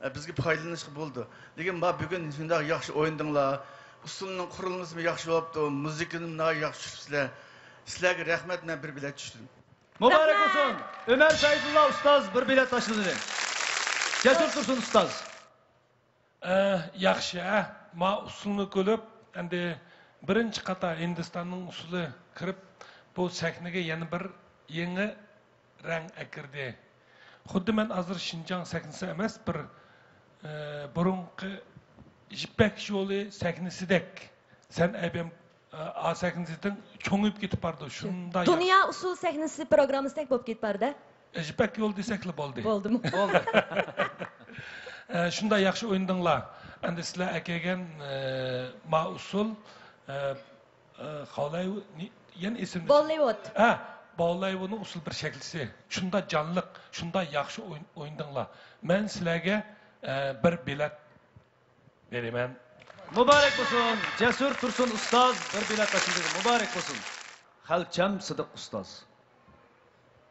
ئە، بىزگە پايدىلىنىشقا بولىدۇ. لېكىن ما بۈگۈن شۇنداق ياخشى ئوينىدىڭلار، ئۇسسۇلنىڭ قۇرۇلمىسىمۇ ياخشى بوپتۇ، مۇزىكىنىمۇ ناھايىتى ياخشى چۈشۈرۈپسىلەر. سىلەرگە رەھمەت، مەن بىر بېلەت چۈشتۈم. مۇبارەك بولسۇن! ئۆمەر سەئىدۇللا ئۇستاز بىر بېلەت تاشلىدى. جەسۇر تۇرسۇن ئۇستاز. ئە، ياخشى، ھە. ما ئۇسسۇلنى كۆرۈپ، ئەمدى بىرىنچى قاتا ھىندىستاننىڭ ئۇسسۇلى كىرىپ، بۇ سەھنىگە يەنە بىر يېڭى رەڭ ئەكىردى. خۇددى مەن ھازىر شىنجاڭ سەھنىسى ئەمەس، بىر، ئە، بۇرۇنقى يىپەك يولى سەھنىسىدەك. سەن ئەيبەم، ئا، سەھنىسىدىن چوڭىيىپ كېتىپ بارىدۇ. شۇنداق ياخشى. دۇنيا ئۇسسۇل سەھنىسى پروگراممىسىدەك بولۇپ كېتىپ بارىدۇ. يىپەك يولى دېسەكلا بولدى. بولدىمۇ؟ بولدى. ئە، شۇنداق ياخشى ئوينىدىڭلار. ئەمدى سىلەر ئەكەلگەن، ئە، ما ئۇسسۇل، ئە، ئە، خاۋلايۋۇ-، نى-، يەنە ئېسىمدە. بوللىۋۇد. ھە، بوللىۋۇدنىڭ ئۇسسۇل بىر شەكلىسى. شۇنداق جانلىق، شۇنداق ياخشى ئوي-، ئوينىدىڭلار. مەن سىلەرگە، ئە، بىر بېلەت بېرىمەن. مۇبارەك بولسۇن! جەسۇر تۇرسۇن ئۇستاز بىر بېلەت تاشلىدى. مۇبارەك بولسۇن! خەلچەم سىدىق ئۇستاز.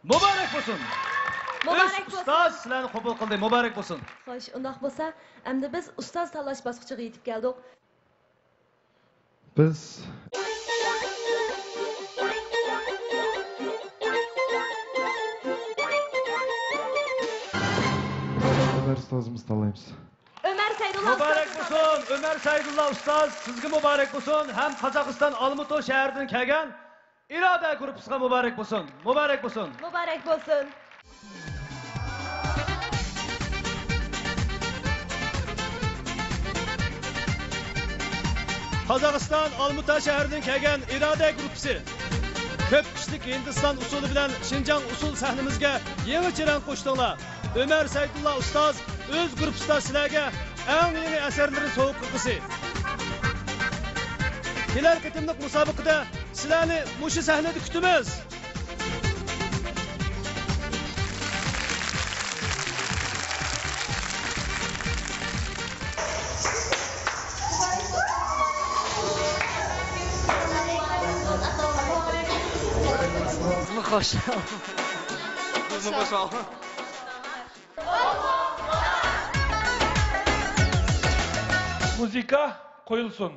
مۇبارەك بولسۇن! مۇبارەك بولسۇن! ئۈچ ئۇستاز سىلەرنى قوبۇل قىلدى. مۇبارەك بولسۇن! خوش، ئۇنداق بولسا، ئەمدى بىز ئۇستاز تاللاش باسقۇچىغا يېتىپ كەلدۇق. بىز ئۆمەر ئۇستازىمىزنى تاللايمىز. ئۆمەر سەيدۇللا ئۇستازنى تاللايمىز. مۇبارەك بولسۇن، ئۆمەر سەيدۇللا ئۇستاز، سىزگە مۇبارەك بولسۇن ھەم قازاقىستان ئالمۇتا شەھىرىدىن كەلگەن ئىرادە گۇرۇپپىسىغا مۇبارەك بولسۇن. مۇبارەك بولسۇن. مۇبارەك بولسۇن. قازاقىستان ئالمۇتا شەھىرىدىن كەلگەن ئىرادە گۇرۇپپىسى. كۆپ كىشىلىك ھىندىستان ئۇسسۇلى بىلەن شىنجاڭ ئۇسسۇل سەھنىمىزگە يېڭىچە رەڭ قوشتۇڭلار. ئۆمەر سەيدۇللا ئۇستاز ئۆز گۇرۇپپىسىدا سىلەرگە ئەڭ يېڭى ئەسەرلىرىنى سوۋغا قىلغۇسى. كېلەر قېتىملىق مۇسابىقىدە سىلەرنى مۇشۇ سەھنىدە كۈتىمىز! Xoş. Xoş. Muzıka qoyulsun.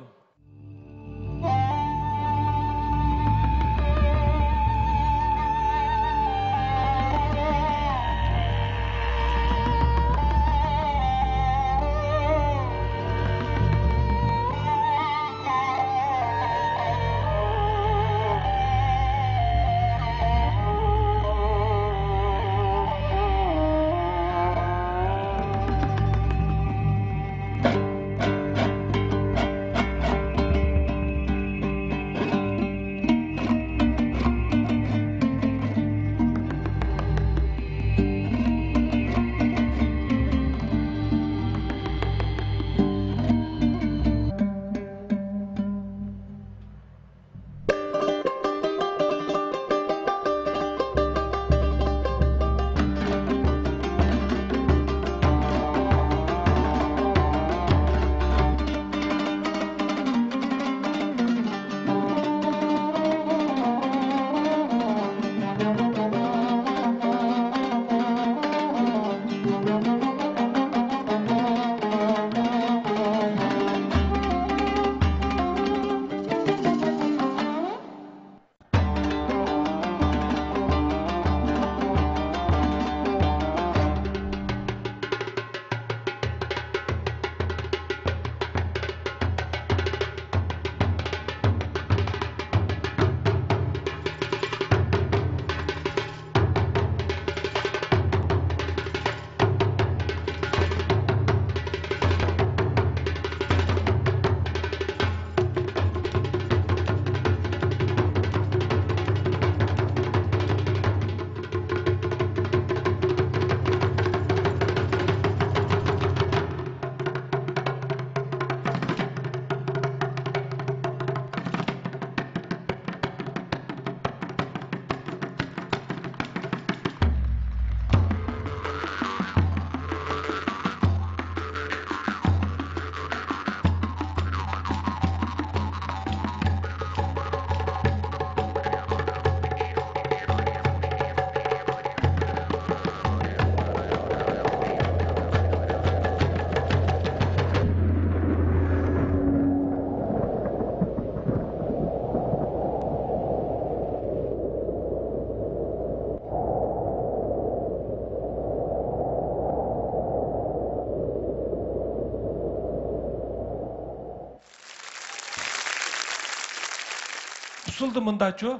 ئۇسسۇلدا مۇنداچۇ،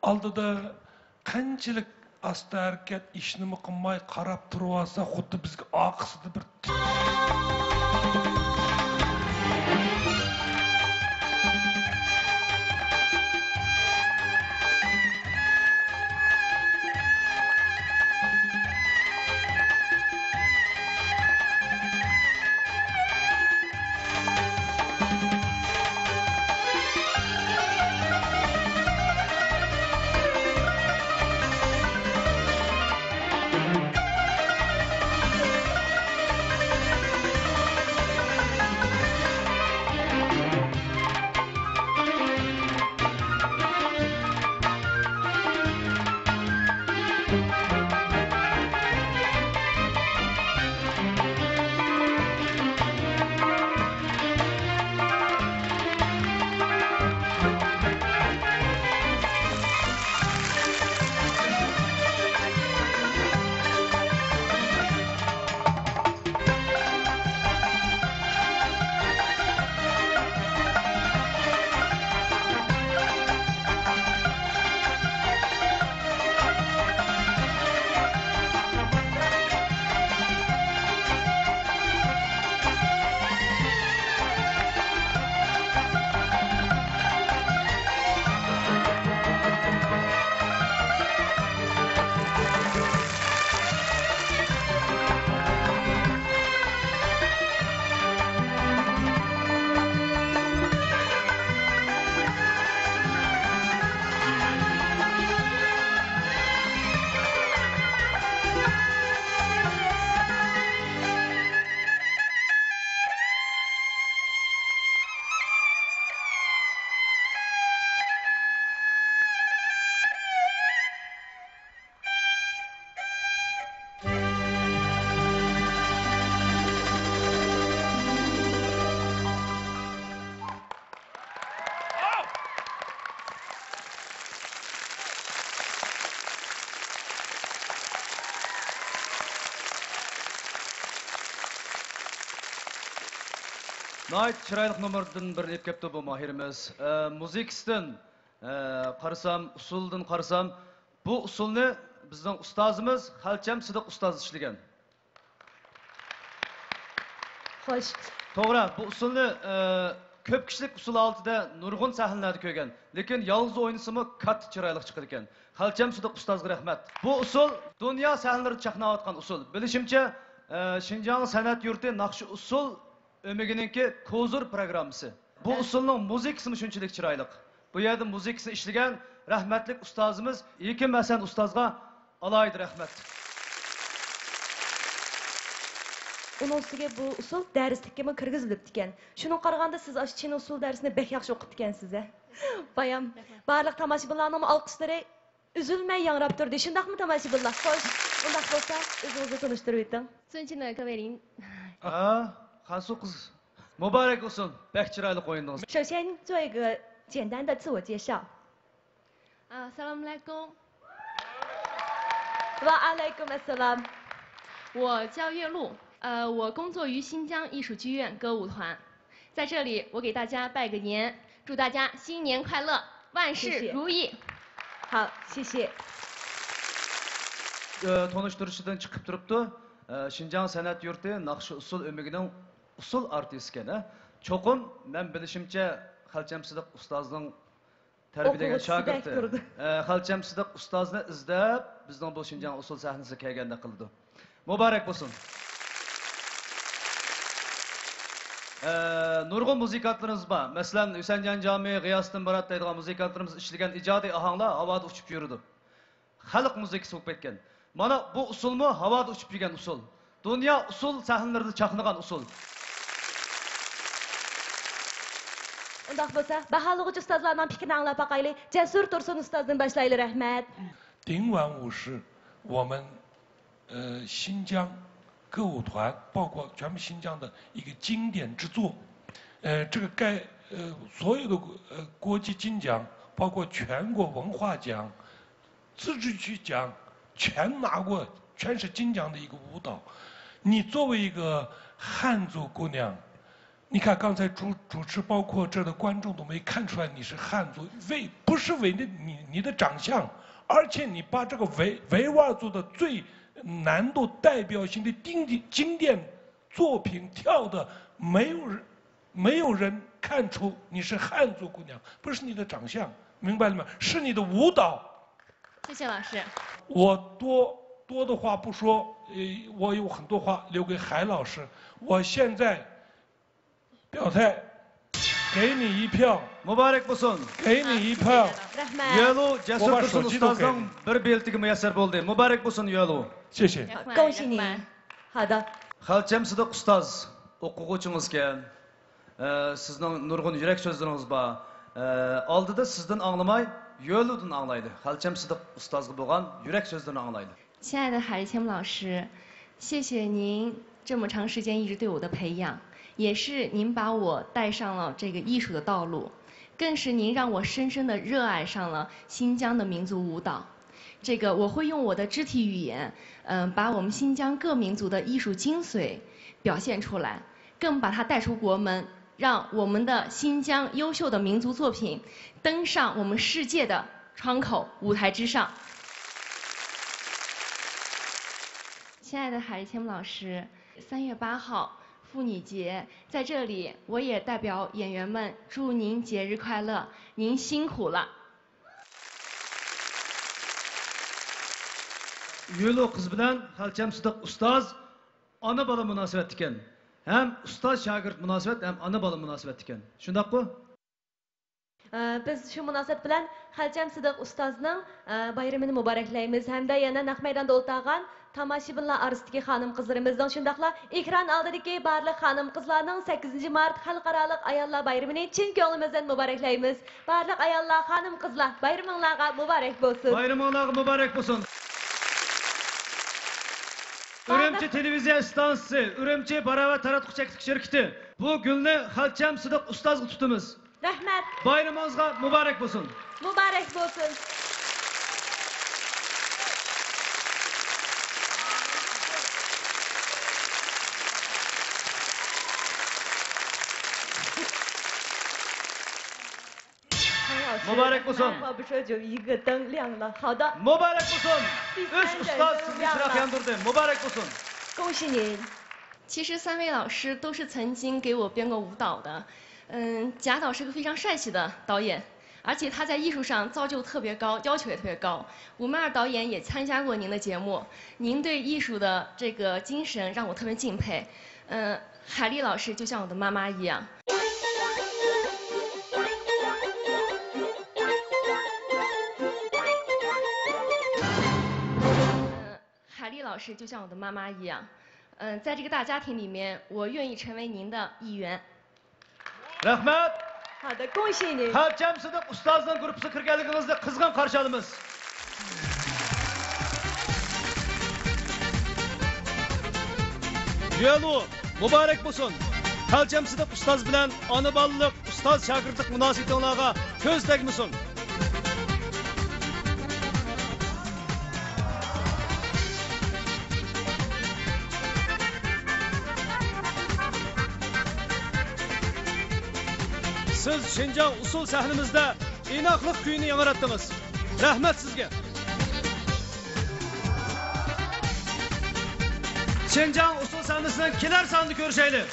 ئالدىدا قانچىلىك ئاستا ھەرىكەت، ئىشنىمۇ قىلماي قاراپ تۇرۇۋالسا، خۇددى بىزگە ئارقىسىدا بىر ناھايىتى چىرايلىق نومۇردىن بىرنى ئېلىپ كەپتۇ بۇ ماھىرىمىز. ئە، مۇزىكىسىدىن، ئە، قارىسام، ئۇسسۇلىدىن قارىسام، بۇ ئۇسسۇلنى بىزنىڭ ئۇستازىمىز خەلچەم سىدىق ئۇستاز ئىشلىگەن. خوش. توغرا، بۇ ئۇسسۇلنى، ئە، كۆپ كىشىلىك ئۇسسۇل ھالىتىدە نۇرغۇن سەھنىلەردە كۆرگەن. لېكىن يالغۇز ئوينىسىمۇ كاتتا چىرايلىق چىقىدىكەن. خەلچەم سىدىق ئۇستازغا رەھمەت. بۇ ئۇسسۇل دۇنيا سەھنىلىرىدە چاقناۋاتقان ئۇسسۇل. بىلىشىمچە، ئە، شىنجاڭ سەنئەت يۇرتى ناخشا ئۇسسۇل ئۆمىكىنىڭكى كوزۇر پروگراممىسى. بۇ ئۇسسۇلنىڭ مۇزىكىسىمۇ شۇنچىلىك چىرايلىق. بۇ يەردە مۇزىكىسىنى ئىشلىگەن رەھمەتلىك ئۇستازىمىز ھېكىم ھەسەن ئۇستازغا ئالاھىدە رەھمەت. ئۇنىڭ ئۈستىگە بۇ ئۇسسۇل دەرسلىككىمۇ كىرگۈزۈلۈپتىكەن. شۇنىڭغا قارىغاندا سىز ئاشۇ چىن ئۇسسۇل دەرسىنى بەك ياخشى ئوقۇپتىكەنسىز ھە. بايام، بارلىق تاماشىبىنلارنىڭمۇ ئالقىشلىرى ئۈزۈلمەي ياڭراپ تۇردى. شۇنداقمۇ تاماشىبىنلار؟ خوش، ئۇنداق بولسا ئۆزىڭىزنى تونۇشتۇرۇۋېتىڭ. 尊敬的各位领 ھا، خەنزۇ قىز. مۇبارەك بولسۇن، بەك چىرايلىق ئوينىدىڭىز. 首先做一个简单的自我介绍。 ئەسسالامۇ ئەلەيكۇم. 我叫岳璐，呃，我工作于新疆艺术剧院歌舞团，在这里我给大家拜个年，祝大家新年快乐，万事如意。 好，谢谢。 ئە، تونۇشتۇرۇشىدىن چىقىپ تۇرۇپتۇ. ئە، شىنجاڭ سەنئەت يۇرتى ناخشا ئۇسسۇل ئۆمىكىنىڭ ئۇسسۇل ئارتىسىكەن ھە. چوقۇم، مەن بىلىشىمچە، خەلچەم سىدىق ئۇستازنىڭ تەربىيەلىگەن شاگىرتى. ئە، خەلچەم سىدىق ئۇستازنى ئىزدەپ، بىزنىڭ بۇ شىنجاڭ ئۇسسۇل سەھنىسىگە كەلگەندەك قىلىدۇ. مۇبارەك بولسۇن. ئە، نۇرغۇن مۇزىكانتلىرىمىز بار. مەسىلەن، ھۈسەنجان جامى، غىياسىدىن مۇرات دەيدىغان مۇزىكانتلىرىمىز ئىشلىگەن ئىجادىي ئاھاڭلار ھاۋادا ئۇچۇپ يۈرىدۇ. خەلق مۇزىكىسى بولۇپ كەتكەن. مانا بۇ ئۇسسۇلمۇ ھاۋادا ئۇچۇپ يۈرگەن ئۇسسۇل. دۇنيا ئۇسسۇل سەھنىلىرىدە چاقنىغان ئۇسسۇل. ئۇنداق بولسا، باھالىغۇچى ئۇستازلارنىڭ پىكرىنى ئاڭلاپ باقايلى. جەسۇر تۇرسۇن ئۇستازدىن باشلايلى، رەھمەت. 顶晚舞狮，我们呃，新疆歌舞团，包括全部新疆的一个经典之作。呃，这个该呃所有的呃国际金奖，包括全国文化奖、自治区奖，全拿过，全是金奖的一个舞蹈。你作为一个汉族姑娘， 你看刚才主主持，包括这的观众都没看出来你是汉族，为不是为你你你的长相，而且你把这个维维吾尔族的最难度代表性的经典经典作品跳的没有人没有人看出你是汉族姑娘，不是你的长相，明白了吗？是你的舞蹈。谢谢老师。我多多的话不说，呃，我有很多话留给海老师。我现在 表态，给你一票。 مۇبارەك بولسۇن. 给你一票。 رەھمەت. يۆلۇ جەسۇر تۇرسۇن ئۇستازنىڭ بىر بېلىتىگە مۇيەسسەر بولدى. مۇبارەك بولسۇن يۆلۇ. 谢谢。 恭喜你. ھادا. خەلچەم سىدىق ئۇستاز ئوقۇغۇچىڭىزكەن. ئە، سىزنىڭ نۇرغۇن يۈرەك سۆزلىرىڭىز بار. ئە، ئالدىدا سىزدىن ئاڭلىماي، يۆلۇدىن ئاڭلايلى. خەلچەم سىدىق ئۇستازغا بولغان يۈرەك سۆزلىرىنى ئاڭلايلى. 亲爱的海清老师，谢谢您这么长时间一直对我的培养，也是您把我带上了这个艺术的道路，更是您让我深深的热爱上了新疆的民族舞蹈。这个我会用我的肢体语言，嗯，把我们新疆各民族的艺术精髓表现出来，更把它带出国门，让我们的新疆优秀的民族作品登上我们世界的窗口舞台之上。 亲爱的海清老师，三月八号妇女节，在这里我也代表演员们祝您节日快乐，您辛苦了。 يۆلۇ قىز بىلەن خەلچەم سىدىق ئۇستاز ئانا-بالا مۇناسىۋەتتىكەن. ھەم ئۇستاز-شاگىرت مۇناسىۋەت، ھەم ئانا-بالا مۇناسىۋەتتىكەن. شۇنداققۇ؟ ئە، بىز شۇ مۇناسىۋەت بىلەن خەلچەم سىدىق ئۇستازنىڭ، ئە، بايرىمىنى مۇبارەكلەيمىز ھەمدە يەنە نەق مەيداندا ئولتۇرغان تاماشىبىنلار ئارىسىدىكى خانىم-قىزلىرىمىزنىڭ، شۇنداقلا ئېكران ئالدىدىكى بارلىق خانىم-قىزلارنىڭ سەككىزىنچى مارت خەلقئارالىق ئاياللار بايرىمىنى چىن كۆڭلىمىزدىن مۇبارەكلەيمىز. بارلىق ئاياللار، خانىم-قىزلار، بايرىمىڭلارغا مۇبارەك بولسۇن! بايرىمىڭلارغا مۇبارەك بولسۇن! ئۈرۈمچى تېلېۋىزىيە ئىستانسىسى، ئۈرۈمچى باراۋەر تاراتقۇ چەكلىك شىركىتى، بۇ گۈلنى خەلچەم سىدىق ئۇستازغا تۇتىمىز. رەھمەت. بايرىمىڭىزغا مۇبارەك بولسۇن. مۇبارەك بولسۇن. مۇبارەك بولسۇن. 话不说就一个灯亮了。好的。 مۇبارەك بولسۇن. ئۈچ ئۇستاز سىزگە چىراغ ياندۇردى. مۇبارەك بولسۇن. 恭喜您。 其实三位老师都是曾经给我编过舞蹈的。嗯，贾导是个非常帅气的导演，而且他在艺术上造就特别高，要求也特别高。吴曼儿导演也参加过您的节目，您对艺术的这个精神让我特别敬佩。嗯，海丽老师就像我的妈妈一样。嗯，海丽老师就像我的妈妈一样。嗯，在这个大家庭里面，我愿意成为您的一员。 رەھمەت. 好的，恭喜您。 خەلچەم سىدىق ئۇستازنىڭ گۇرۇپپىسىغا كىرگەنلىكىڭىزنى قىزغىن قارشى ئالىمىز. يۈەلۇ، مۇبارەك بولسۇن. خەلچەم سىدىق ئۇستاز بىلەن ئانا بالىلىق، ئۇستاز شاگىرتلىق مۇناسىۋىتىڭلارغا كۆز تەگمىسۇن. سىز شىنجاڭ ئۇسسۇل سەھنىمىزدە ئىناقلىق كۈيىنى ياڭراتتىڭىز. رەھمەت سىزگە! شىنجاڭ ئۇسسۇل سەھنىسىنىڭ كېلەر سانىدا كۆرۈشەيلى!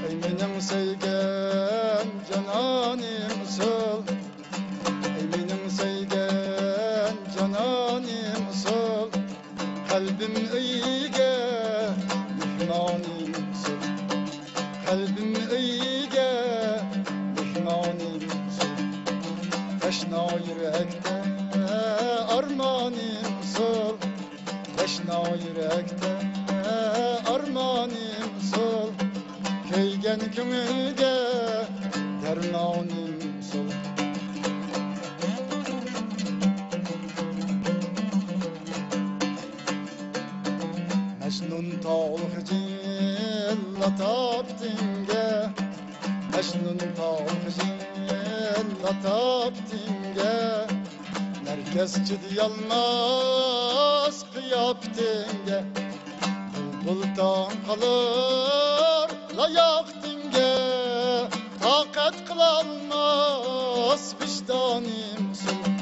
ئەي مېنىڭ سۆيگەن جانانىم ئۇسسۇل، ئەي مېنىڭ سۆيگەن جانانىم ئۇسسۇل، قەلبىم ئۆيگە مېھمانىم ئۇسسۇل، قەلبىم ئۆيگە مېھمانىم ئۇسسۇل، تەشنا يۈرەكتە ئارمانىم ئۇسسۇل. تەشنا يۈرەكتە ئارمانىم ئۇسسۇل، كۆيگەن كۆڭۈلگە دەرمانىم ئۇسسۇل. مەجنۇن تاغلىق جىللا تاپتىڭگە، مەجنۇن تاغلىق جىللا تاپتىڭگە، نەرگىس چىدىيالماس قىياپىتىڭگە، بۇلبۇل تاڭ قالۇر لاياقىتىڭگە، تاقەت قىلالماس ۋىجدانىم ئۇسسۇل.